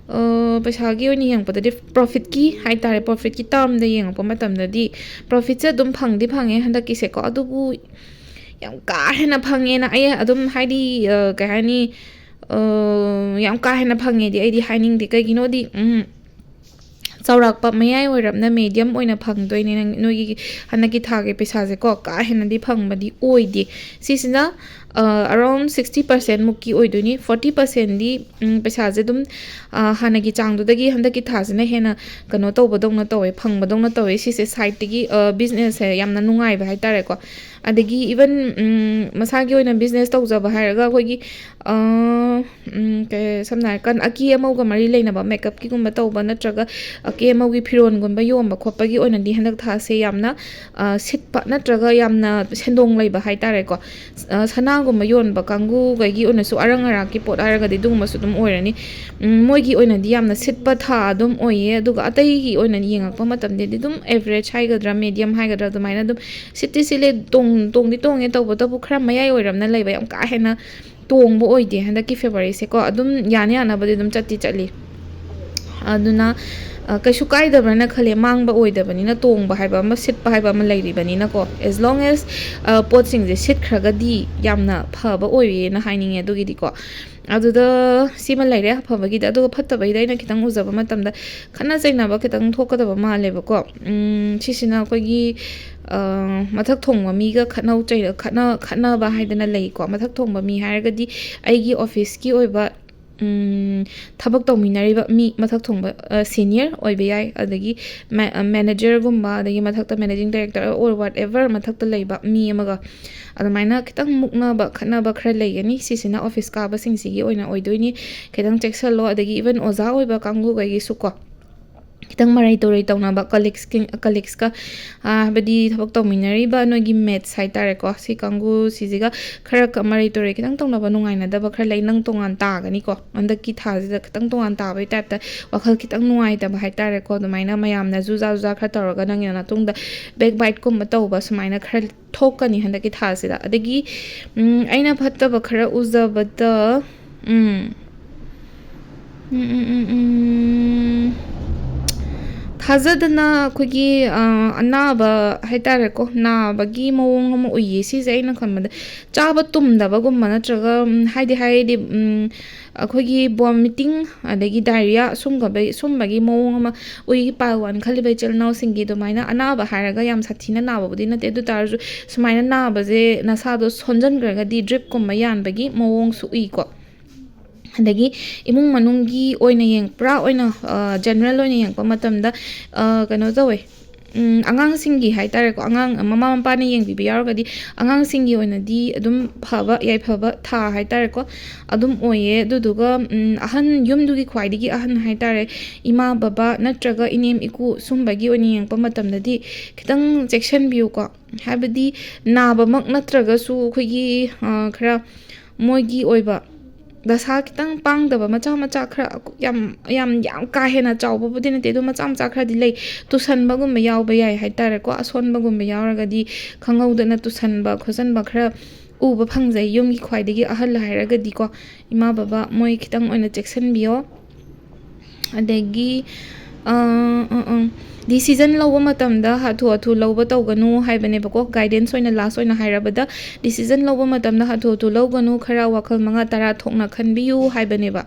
ꯄꯩꯁꯥꯒꯤ ꯑꯣꯏꯅ ꯌꯦꯡꯉꯛꯄꯗꯗꯤ, ꯄ꯭ꯔꯣꯐꯤꯠꯀꯤ ꯍꯥꯏꯇꯥꯔꯦ, ꯄ꯭ꯔꯣꯐꯤꯠꯀꯤ ꯇꯥꯔꯝꯗ ꯌꯦꯡꯉꯛꯄ ꯃꯇꯝꯗꯗꯤ ꯄ꯭ꯔꯣꯐꯤꯠꯁꯦ ꯑꯗꯨꯝ ꯐꯪꯗꯤ ꯐꯪꯉꯦ ꯍꯟꯗꯛꯀꯤꯁꯦꯀꯣ꯫ ꯑꯗꯨꯕꯨ ꯌꯥꯝ ꯀꯥ ꯍꯦꯟꯅ ꯐꯪꯉꯦꯅ ꯑꯩ ꯑꯗꯨꯝ, ꯍꯥꯏꯗꯤ ꯀꯩ ꯍꯥꯏꯅꯤ, ꯌꯥꯝ ꯀꯥ ꯍꯦꯟꯅ ꯐꯪꯉꯦꯗꯤ ꯑꯩꯗꯤ ꯍꯥꯏꯅꯤꯡꯗꯦ꯫ ꯀꯩꯒꯤꯅꯣꯗꯤ ꯆꯥꯎꯔꯥꯛꯄ ꯃꯌꯥꯏ ꯑꯣꯏꯔꯞꯅ, ꯃꯦꯗꯤꯌꯝ ꯑꯣꯏꯅ ꯐꯪꯗꯣꯏꯅꯦ ꯅꯪ, ꯅꯣꯏꯒꯤ ꯍꯟꯗꯛꯀꯤ ꯊꯥꯒꯤ ꯄꯩꯁꯥꯁꯦꯀꯣ꯫ ꯀꯥ ꯍꯦꯟꯅꯗꯤ ꯐꯪꯕꯗꯤ ꯑꯣꯏꯗꯦ꯫ ꯁꯤꯁꯤꯅ ꯑꯔꯥꯎꯟ ꯁꯤꯛꯁꯇꯤ ꯄꯥꯔꯁꯦꯟ ꯃꯨꯛꯀꯤ ꯑꯣꯏꯗꯣꯏꯅꯤ꯫ ꯐꯣꯔꯇꯤ ꯄꯥꯔꯁꯦꯟꯗꯤ ꯄꯩꯁꯥꯁꯦ ꯑꯗꯨꯝ ꯍꯥꯟꯅꯒꯤ ꯆꯥꯡꯗꯨꯗꯒꯤ ꯍꯟꯗꯛꯀꯤ ꯊꯥꯁꯤꯅ ꯍꯦꯟꯅ ꯀꯩꯅꯣ ꯇꯧꯕꯗꯧꯅ ꯇꯧꯋꯦ, ꯐꯪꯕꯗꯧꯅ ꯇꯧꯋꯦ꯫ ꯁꯤꯁꯦ ꯁꯥꯏꯠꯇꯒꯤ ꯕꯤꯖꯤꯅꯦꯁꯁꯦ ꯌꯥꯝꯅ ꯅꯨꯡꯉꯥꯏꯕ ꯍꯥꯏꯇꯥꯔꯦꯀꯣ꯫ ꯑꯗꯒꯤ ꯏꯚꯟ ꯃꯁꯥꯒꯤ ꯑꯣꯏꯅ ꯕꯤꯖꯤꯅꯦꯁ ꯇꯧꯖꯕ ꯍꯥꯏꯔꯒ ꯑꯩꯈꯣꯏꯒꯤ ꯀꯩ, ꯁꯝꯅ ꯍꯥꯏꯔꯀꯥꯟꯗ ꯑꯀꯦ ꯑꯃꯧꯒ ꯃꯔꯤ ꯂꯩꯅꯕ, ꯃꯦꯀꯞꯀꯤꯒꯨꯝꯕ ꯇꯧꯕ ꯅꯠꯇ꯭ꯔꯒ ꯑꯀꯦ ꯑꯃꯧꯒꯤ ꯐꯤꯔꯣꯜꯒꯨꯝꯕ ꯌꯣꯟꯕ ꯈꯣꯠꯄꯒꯤ ꯑꯣꯏꯅꯗꯤ ꯍꯟꯗꯛ ꯊꯥꯁꯦ ꯌꯥꯝꯅ ꯁꯤꯠꯄ ꯅꯠꯇ꯭ꯔꯒ ꯌꯥꯝꯅ ꯁꯦꯟꯗꯣꯡ ꯂꯩꯕ ꯍꯥꯏꯇꯥꯔꯦꯀꯣ꯫ ꯁꯅꯥꯒꯨꯝꯕ ꯌꯣꯟꯕ ꯀꯥꯡꯕꯨꯈꯩꯒꯤ ꯑꯣꯏꯅꯁꯨ, ꯑꯔꯪ ꯑꯔꯥꯛꯀꯤ ꯄꯣꯠ ꯍꯥꯏꯔꯒꯗꯤ ꯑꯗꯨꯒꯨꯝꯕꯁꯨ ꯑꯗꯨꯝ ꯑꯣꯏꯔꯅꯤ꯫ ꯃꯣꯏꯒꯤ ꯑꯣꯏꯅꯗꯤ ꯌꯥꯝꯅ ꯁꯤꯠꯄ ꯊꯥ ꯑꯗꯨꯝ ꯑꯣꯏꯌꯦ꯫ ꯑꯗꯨꯒ ꯑꯇꯩꯒꯤ ꯑꯣꯏꯅ ꯌꯦꯡꯉꯛꯄ ꯃꯇꯝꯗꯗꯤ ꯑꯗꯨꯝ ꯑꯦꯚꯔꯦꯖ ꯍꯥꯏꯒꯗ꯭ꯔꯥ, ꯃꯦꯗꯤꯌꯝ ꯍꯥꯏꯒꯗ꯭ꯔꯥ, ꯑꯗꯨꯃꯥꯏꯅ ꯑꯗꯨꯝ ꯁꯤꯠꯇꯤ ꯁꯤꯠꯂꯦ꯫ ꯇꯣꯡ ꯎꯝ, ꯇꯣꯡꯗꯤ ꯇꯣꯡꯉꯦ, ꯇꯧꯕꯇꯕꯨ ꯈꯔ ꯃꯌꯥꯏ ꯑꯣꯏꯔꯞꯅ ꯂꯩꯕ, ꯌꯥꯝ ꯀꯥ ꯍꯦꯟꯅ ꯇꯣꯡꯕ ꯑꯣꯏꯗꯦ ꯍꯟꯗꯛꯀꯤ ꯐꯦꯕꯋꯥꯔꯤꯁꯦꯀꯣ꯫ ꯑꯗꯨꯝ ꯌꯥꯅ ꯌꯥꯅꯕꯗꯤ ꯑꯗꯨꯝ ꯆꯠꯇꯤ ꯆꯠꯂꯤ꯫ ꯑꯗꯨꯅ, ꯑ, ꯀꯩꯁꯨ ꯀꯥꯏꯗꯕ꯭ꯔꯅ ꯈꯜꯂꯦ, ꯃꯥꯡꯕ ꯑꯣꯏꯗꯕꯅꯤꯅ, ꯇꯣꯡꯕ ꯍꯥꯏꯕ ꯑꯃ, ꯁꯤꯠꯄ ꯍꯥꯏꯕ ꯑꯃ ꯂꯩꯔꯤꯕꯅꯤꯅꯀꯣ꯫ As long as, ꯑ, ꯄꯣꯠꯁꯤꯡꯁꯦ ꯁꯤꯠꯈ꯭ꯔꯒꯗꯤ ꯌꯥꯝꯅ ꯐꯕ ꯑꯣꯏꯌꯦꯅ ꯍꯥꯏꯅꯤꯡꯉꯦ ꯑꯗꯨꯒꯤꯗꯤꯀꯣ꯫ ꯑꯗꯨꯗ ꯁꯤꯃ ꯂꯩꯔꯦ ꯑꯐꯕꯒꯤꯗꯤ꯫ ꯑꯗꯨꯒ ꯐꯠꯇꯕꯒꯤꯗ ꯑꯩꯅ ꯈꯤꯇꯪ ꯎꯖꯕ ꯃꯇꯝꯗ ꯈꯠꯅ ꯆꯩꯅꯕ ꯈꯤꯇꯪ ꯊꯣꯛꯀꯗꯕ ꯃꯥꯜꯂꯦꯕꯀꯣ꯫ ꯎꯝ, ꯁꯤꯁꯤꯅ ꯑꯩꯈꯣꯏꯒꯤ, ꯑ, ꯃꯊꯛ ꯊꯣꯡꯕ ꯃꯤꯒ ꯈꯠꯅꯧ ꯆꯩ-, ꯈꯠꯅ-, ꯈꯠꯅꯕ ꯍꯥꯏꯗꯅ ꯂꯩꯀꯣ꯫ ꯃꯊꯛ ꯊꯣꯡꯕ ꯃꯤ ꯍꯥꯏꯔꯒꯗꯤ ꯑꯩꯒꯤ ꯑꯣꯐꯤꯁꯀꯤ ꯑꯣꯏꯕ, ꯎꯝ, ꯊꯕꯛ ꯇꯧꯃꯤꯟꯅꯔꯤꯕ ꯃꯤ, ꯃꯊꯛ ꯊꯣꯡꯕ, ꯑ, senior ꯑꯣꯏꯕ ꯌꯥꯏ, ꯑꯗꯒꯤ ꯃꯦ-, ꯑ, manager ꯒꯨꯝꯕ, ꯑꯗꯒꯤ ꯃꯊꯛꯇ managing director or whatever ꯃꯊꯛꯇ ꯂꯩꯕ ꯃꯤ ꯑꯃꯒ ꯑꯗꯨꯃꯥꯏꯅ ꯈꯤꯇꯪ ꯃꯨꯛꯅꯕ ꯈꯠꯅꯕ ꯈꯔ ꯂꯩꯒꯅꯤ꯫ ꯁꯤꯁꯤꯅ ꯑꯣꯐꯤꯁ ꯀꯥꯕꯁꯤꯡꯁꯤꯒꯤ ꯑꯣꯏꯅ ꯑꯣꯏꯗꯣꯏꯅꯤ꯫ ꯈꯤꯇꯪ ꯆꯦꯛꯁꯜꯂꯣ꯫ ꯑꯗꯒꯤ even ꯑꯣꯖꯥ ꯑꯣꯏꯕ ꯀꯥꯡꯕꯨꯈꯩꯒꯤꯁꯨꯀꯣ, ꯈꯤꯇꯪ ꯃꯔꯩ ꯇꯨꯔꯩ ꯇꯧꯅꯕ colleagues ꯀꯤ-, colleagues ꯀ, ꯑ, ꯍꯥꯏꯕꯗꯤ ꯊꯕꯛ ꯇꯧꯃꯤꯟꯅꯔꯤꯕ ꯅꯣꯏꯒꯤ mates ꯍꯥꯏꯇꯥꯔꯦꯀꯣ, ꯁꯤ ꯀꯥꯡꯕꯨꯁꯤꯁꯤꯒ ꯈꯔ ꯀ-, ꯃꯔꯩ ꯇꯨꯔꯩ ꯈꯤꯇꯪ ꯇꯧꯅꯕ ꯅꯨꯡꯉꯥꯏꯅꯗꯕ ꯈꯔ ꯂꯩ꯫ ꯅꯪ ꯇꯣꯉꯥꯟ ꯇꯥꯒꯅꯤꯀꯣ, ꯍꯟꯗꯛꯀꯤ ꯊꯥꯁꯤꯗ ꯈꯤꯇꯪ ꯇꯣꯉꯥꯟ ꯇꯥꯕꯩ type ꯇ, ꯋꯥꯈꯜ ꯈꯤꯇꯪ ꯅꯨꯡꯉꯥꯏꯇꯕ ꯍꯥꯏꯇꯥꯔꯦꯀꯣ꯫ ꯑꯗꯨꯃꯥꯏꯅ ꯃꯌꯥꯝꯅ ꯖꯨꯖꯥ ꯖꯨꯖꯥ ꯈꯔ ꯇꯧꯔꯒ ꯅꯪꯒꯤ ꯃꯇꯨꯡꯗ backbite ꯀꯨꯝꯕ ꯇꯧꯕ ꯁꯨꯃꯥꯏꯅ ꯈꯔ ꯊꯣꯛꯀꯅꯤ ꯍꯟꯗꯛꯀꯤ ꯊꯥꯁꯤꯗ꯫ ꯑꯗꯒꯤ, ꯎꯝ, ꯑꯩꯅ ꯐꯠꯇꯕ ꯈꯔ ꯎꯖꯕꯗ, ꯎꯝ, ꯎꯝ, ꯎꯝ, ꯎꯝ, ꯎꯝ꯫ ꯊꯥꯖꯗꯅ ꯑꯩꯈꯣꯏꯒꯤ, ꯑ, ꯑꯅꯥꯕ ꯍꯥꯏꯇꯥꯔꯦꯀꯣ, ꯅꯥꯕꯒꯤ ꯃꯑꯣꯡ ꯑꯃ ꯎꯏꯌꯦ꯫ ꯁꯤꯁꯦ ꯑꯩꯅ ꯈꯟꯕꯗ ꯆꯥꯕ ꯇꯨꯝꯗꯕꯒꯨꯝꯕ ꯅꯠꯇ꯭ꯔꯒ, ꯎꯝ, ꯍꯥꯏꯗꯤ, ꯍꯥꯏꯗꯤ, ꯎꯝ, ꯑꯩꯈꯣꯏꯒꯤ vomiting ꯑꯗꯒꯤ diarrhea ꯁꯨꯝꯕꯒꯤ, ꯁꯨꯝꯕꯒꯤ ꯃꯑꯣꯡ ꯑꯃ ꯎꯏ꯫ Pile one ꯈꯜꯂꯤꯕ ꯏꯆꯤꯜ ꯏꯅꯥꯎꯁꯤꯡꯒꯤ ꯑꯗꯨꯃꯥꯏꯅ ꯑꯅꯥꯕ ꯍꯥꯏꯔꯒ ꯌꯥꯝ ꯁꯥꯊꯤꯅ ꯅꯥꯕꯕꯨꯗꯤ ꯅꯠꯇꯦ, ꯑꯗꯨ ꯇꯥꯔꯁꯨ ꯁꯨꯃꯥꯏꯅ ꯅꯥꯕꯁꯦ ꯅꯁꯥꯗꯣ ꯁꯣꯟꯖꯟꯈ꯭ꯔꯒꯗꯤ drip ꯀꯨꯝꯕ ꯌꯥꯟꯕꯒꯤ ꯃꯑꯣꯡꯁꯨ ꯎꯏꯀꯣ꯫ ꯑꯗꯒꯤ ꯏꯃꯨꯡ ꯃꯅꯨꯡꯒꯤ ꯑꯣꯏꯅ ꯌꯦꯡ-, ꯄꯨꯔꯥ ꯑꯣꯏꯅ, ꯑ, general ꯑꯣꯏꯅ ꯌꯦꯡꯉꯛꯄ ꯃꯇꯝꯗ, ꯑ, ꯀꯩꯅꯣ ꯇꯧꯋꯦ, ꯎꯝ, ꯑꯉꯥꯡꯁꯤꯡꯒꯤ ꯍꯥꯏꯇꯥꯔꯦꯀꯣ, ꯑꯉꯥꯡ ꯃꯃꯥ ꯃꯄꯥꯅ ꯌꯦꯡꯕꯤꯕ ꯌꯥꯎꯔꯒꯗꯤ ꯑꯉꯥꯡꯁꯤꯡꯒꯤ ꯑꯣꯏꯅꯗꯤ ꯑꯗꯨꯝ ꯐꯕ, ꯌꯥꯏꯐꯕ ꯊꯥ ꯍꯥꯏꯇꯥꯔꯦꯀꯣ, ꯑꯗꯨꯝ ꯑꯣꯏꯌꯦ꯫ ꯑꯗꯨꯗꯨꯒ, ꯎꯝ, ꯑꯍꯟ, ꯌꯨꯝꯗꯨꯒꯤ ꯈ꯭ꯋꯥꯏꯗꯒꯤ ꯑꯍꯟ ꯍꯥꯏꯇꯥꯔꯦ, ꯏꯃꯥ ꯕꯕꯥ ꯅꯠꯇ꯭ꯔꯒ ꯏꯅꯦꯝ ꯏꯀꯨ ꯁꯨꯝꯕꯒꯤ ꯑꯣꯏꯅ ꯌꯦꯡꯉꯛꯄ ꯃꯇꯝꯗꯗꯤ ꯈꯤꯇꯪ ꯆꯦꯛꯁꯤꯟꯕꯤꯌꯨꯀꯣ꯫ ꯍꯥꯏꯕꯗꯤ ꯅꯥꯕꯃꯛ ꯅꯠꯇ꯭ꯔꯒꯁꯨ ꯑꯩꯈꯣꯏꯒꯤ, ꯑ, ꯈꯔ ꯃꯣꯏꯒꯤ ꯑꯣꯏꯕ ꯗꯁꯥ ꯈꯤꯇꯪ ꯄꯥꯡꯗꯕ ꯃꯆꯥ ꯃꯆꯥ ꯈꯔ, ꯌꯥꯝ ꯌꯥꯝ ꯌꯥꯝ ꯀꯥ ꯍꯦꯟꯅ ꯆꯥꯎꯕꯕꯨꯗꯤ ꯅꯠꯇꯦ, ꯑꯗꯣ ꯃꯆꯥ ꯃꯆꯥ ꯈꯔꯗꯤ ꯂꯩ꯫ ꯇꯨꯁꯟꯕꯒꯨꯝꯕ ꯌꯥꯎꯕ ꯌꯥꯏ ꯍꯥꯏꯇꯥꯔꯦꯀꯣ꯫ ꯑꯁꯣꯟꯕꯒꯨꯝꯕ ꯌꯥꯎꯔꯒꯗꯤ ꯈꯪꯍꯧꯗꯅ ꯇꯨꯁꯟꯕ ꯈꯣꯠꯆꯟꯕ ꯈꯔ ꯎꯕ ꯐꯪꯖꯩ꯫ ꯌꯨꯝꯒꯤ ꯈ꯭ꯋꯥꯏꯗꯒꯤ ꯑꯍꯜ ꯍꯥꯏꯔꯒꯗꯤꯀꯣ, ꯏꯃꯥ ꯕꯕꯥ, ꯃꯣꯏ ꯈꯤꯇꯪ ꯑꯣꯏꯅ ꯆꯦꯛꯁꯤꯟꯕꯤꯌꯣ꯫ ꯑꯗꯒꯤ ꯗꯤꯁꯤꯖꯟ ꯂꯧꯕ ꯃꯇꯝꯗ ꯍꯥꯊꯨ ꯍꯥꯊꯨ ꯂꯧꯕ ꯇꯧꯒꯅꯨ ꯍꯥꯏꯕꯅꯦꯕꯀꯣ꯫ ꯒꯥꯏꯗꯦꯟꯁ ꯑꯣꯏꯅ, ꯂꯥꯁ ꯑꯣꯏꯅ ꯍꯥꯏꯔꯕꯗ, ꯗꯤꯁꯤꯖꯟ ꯂꯧꯕ ꯃꯇꯝꯗ ꯍꯥꯊꯨ ꯍꯥꯊꯨ ꯂꯧꯒꯅꯨ, ꯈꯔ ꯋꯥꯈꯜ ꯃꯉꯥ ꯇꯔꯥ ꯊꯣꯛꯅ ꯈꯟꯕꯤꯌꯨ ꯍꯥꯏꯕꯅꯦꯕ꯫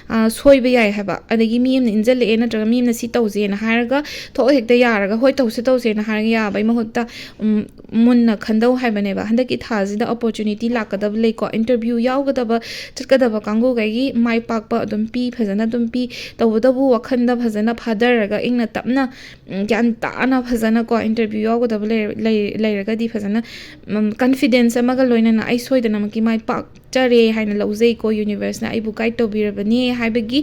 ꯑ, ꯁꯣꯏꯕ ꯌꯥꯏ ꯍꯥꯏꯕ꯫ ꯑꯗꯒꯤ ꯃꯤ ꯑꯃꯅ ꯏꯟꯖꯜꯂꯛꯑꯦ ꯅꯠꯇ꯭ꯔꯒ ꯃꯤ ꯑꯃꯅ ꯁꯤ ꯇꯧꯁꯦꯅ ꯍꯥꯏꯔꯒ ꯊꯣꯛ ꯍꯦꯛꯇ ꯌꯥꯔꯒ, "ꯍꯣꯏ, ꯇꯧꯁꯦ, ꯇꯧꯁꯦꯅ" ꯍꯥꯏꯔꯒ ꯌꯥꯕꯩ ꯃꯍꯨꯠꯇ, ꯎꯝ, ꯃꯨꯟꯅ ꯈꯟꯗꯧ ꯍꯥꯏꯕꯅꯦꯕ꯫ ꯍꯟꯗꯛꯀꯤ ꯊꯥꯁꯤꯗ ꯑꯣꯄꯣꯔꯆꯨꯅꯤꯇꯤ ꯂꯥꯛꯀꯗꯕ ꯂꯩꯀꯣ꯫ ꯏꯟꯇꯔꯚ꯭ꯌꯨ ꯌꯥꯎꯒꯗꯕ, ꯆꯠꯀꯗꯕ ꯀꯥꯡꯕꯨꯈꯩꯒꯤ ꯃꯥꯏ ꯄꯥꯛꯄ ꯑꯗꯨꯝ ꯄꯤ, ꯐꯖꯅ ꯑꯗꯨꯝ ꯄꯤ꯫ ꯇꯧꯕꯇꯕꯨ ꯋꯥꯈꯜꯗ ꯐꯖꯅ ꯐꯥꯗꯔꯒ, ꯏꯪꯅ ꯇꯞꯅ, ꯎꯝ, ꯒ꯭ꯌꯥꯟ ꯇꯥꯅ ꯐꯖꯅꯀꯣ, ꯏꯟꯇꯔꯚ꯭ꯌꯨ ꯌꯥꯎꯒꯗꯕ ꯂꯩꯔ-, ꯂꯩ-, ꯂꯩꯔꯒꯗꯤ ꯐꯖꯅ, ꯎꯝ, ꯀꯟꯐꯤꯗꯦꯟꯁ ꯑꯃꯒ ꯂꯣꯏꯅꯅ ꯑꯩ ꯁꯣꯏꯗꯅꯃꯛꯀꯤ ꯃꯥꯏ ꯄꯥꯛꯆꯔꯦ ꯍꯥꯏꯅ ꯂꯧꯖꯩꯀꯣ꯫ ꯌꯨꯅꯤꯚꯔꯁꯅ ꯑꯩꯕꯨ ꯒꯥꯏꯗ ꯇꯧꯕꯤꯔꯕꯅꯦ ꯍꯥꯏꯕꯒꯤ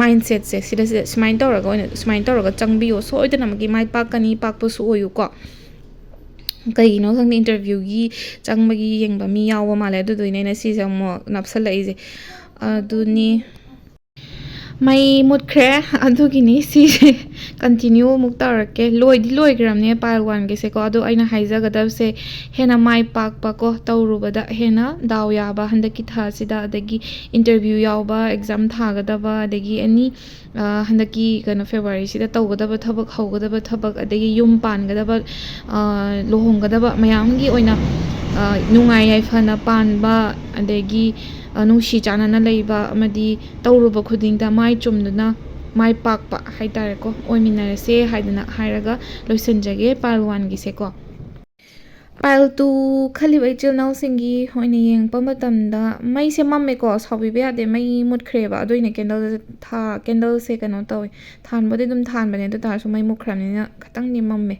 ꯃꯥꯏꯟꯁꯦꯠꯁꯦ ꯁꯤꯗ, ꯁꯤꯗ ꯁꯨꯃꯥꯏꯅ ꯇꯧꯔꯒ ꯑꯣꯏꯅ, ꯁꯨꯃꯥꯏꯅ ꯇꯧꯔꯒ ꯆꯪꯕꯤꯌꯣ꯫ ꯁꯣꯏꯗꯅꯃꯛꯀꯤ ꯃꯥꯏ ꯄꯥꯛꯀꯅꯤ, ꯄꯥꯛꯄꯁꯨ ꯑꯣꯏꯌꯨꯀꯣ꯫ ꯀꯩꯒꯤꯅꯣ ꯈꯪꯗꯦ, ꯏꯟꯇꯔꯚ꯭ꯌꯨꯒꯤ ꯆꯪꯕꯒꯤ ꯌꯦꯡꯕ ꯃꯤ ꯌꯥꯎꯕ ꯃꯥꯜꯂꯦ, ꯑꯗꯨꯗꯨꯒꯤꯅꯦ ꯑꯩꯅ ꯁꯤꯁꯦ ꯑꯃꯨꯛ ꯅꯞꯁꯜꯂꯛꯏꯁꯦ꯫ ꯑꯗꯨꯅꯤ꯫ ꯃꯩ ꯃꯨꯠꯈ꯭ꯔꯦ, ꯑꯗꯨꯒꯤꯅꯤ ꯁꯤꯁꯦ꯫ ꯀꯟꯇꯤꯅ꯭ꯌꯨ ꯑꯃꯨꯛ ꯇꯧꯔꯛꯀꯦ꯫ ꯂꯣꯏꯗꯤ ꯂꯣꯏꯈ꯭ꯔꯕꯅꯦ ꯄꯥꯏꯜ ꯋꯥꯟꯒꯤꯁꯦꯀꯣ, ꯑꯗꯣ ꯑꯩꯅ ꯍꯥꯏꯖꯒꯗꯕꯁꯦ, ꯍꯦꯟꯅ ꯃꯥꯏ ꯄꯥꯛꯄꯀꯣ, ꯇꯧꯔꯨꯕꯗ ꯍꯦꯟꯅ ꯗꯥꯎ ꯌꯥꯕ ꯍꯟꯗꯛꯀꯤ ꯊꯥꯁꯤꯗ, ꯑꯗꯒꯤ ꯏꯟꯇꯔꯚ꯭ꯌꯨ ꯌꯥꯎꯕ, ꯑꯦꯛꯖꯥꯝ ꯊꯥꯒꯗꯕ, ꯑꯗꯒꯤ ꯑꯦꯅꯤ, ꯑ, ꯍꯟꯗꯛꯀꯤ ꯀꯩꯅꯣ ꯐꯦꯕ꯭ꯔꯨꯋꯥꯔꯤꯁꯤꯗ ꯇꯧꯒꯗꯕ ꯊꯕꯛ, ꯍꯧꯒꯗꯕ ꯊꯕꯛ, ꯑꯗꯒꯤ ꯌꯨꯝ ꯄꯥꯟꯒꯗꯕ, ꯑ, ꯂꯨꯍꯣꯡꯒꯗꯕ ꯃꯌꯥꯝꯒꯤ ꯑꯣꯏꯅ, ꯑ, ꯅꯨꯡꯉꯥꯏ ꯌꯥꯏꯐꯅ ꯄꯥꯟꯕ, ꯑꯗꯒꯤ, ꯑ, ꯅꯨꯡꯁꯤ ꯆꯥꯟꯅꯅ ꯂꯩꯕ ꯑꯃꯗꯤ ꯇꯧꯔꯨꯕ ꯈꯨꯗꯤꯡꯗ ꯃꯥꯏ ꯆꯨꯝꯗꯨꯅ ꯃꯥꯏ ꯄꯥꯛꯄ ꯍꯥꯏꯇꯥꯔꯦꯀꯣ, ꯑꯣꯏꯃꯤꯟꯅꯔꯁꯦ ꯍꯥꯏꯗꯅ ꯍꯥꯏꯔꯒ ꯂꯣꯏꯁꯤꯟꯖꯒꯦ ꯄꯥꯏꯜ ꯋꯥꯟꯒꯤꯁꯦꯀꯣ꯫ ꯄꯥꯏꯜ ꯇꯨ ꯈꯜꯂꯤꯕ ꯏꯆꯤꯜ ꯏꯅꯥꯎꯁꯤꯡꯒꯤ ꯑꯣꯏꯅ ꯌꯦꯡꯉꯛꯄ ꯃꯇꯝꯗ, ꯃꯩꯁꯦ ꯃꯝꯃꯦꯀꯣ, ꯁꯥꯎꯕꯤꯕ ꯌꯥꯗꯦ, ꯃꯩ ꯃꯨꯠꯈ꯭ꯔꯦꯕ꯫ ꯑꯗꯨꯏꯅꯦ ꯀꯦꯟꯗꯜ ꯊꯥ-, ꯀꯦꯟꯗꯜꯁꯦ ꯀꯩꯅꯣ ꯇꯧꯋꯦ, ꯊꯥꯟꯕꯗꯤ ꯑꯗꯨꯝ ꯊꯥꯟꯕꯅꯦ, ꯑꯗꯨ ꯇꯥꯔꯁꯨ ꯃꯩ ꯃꯨꯠꯈ꯭ꯔꯕꯅꯤꯅ ꯈꯤꯇꯪꯗꯤ ꯃꯝꯃꯦ꯫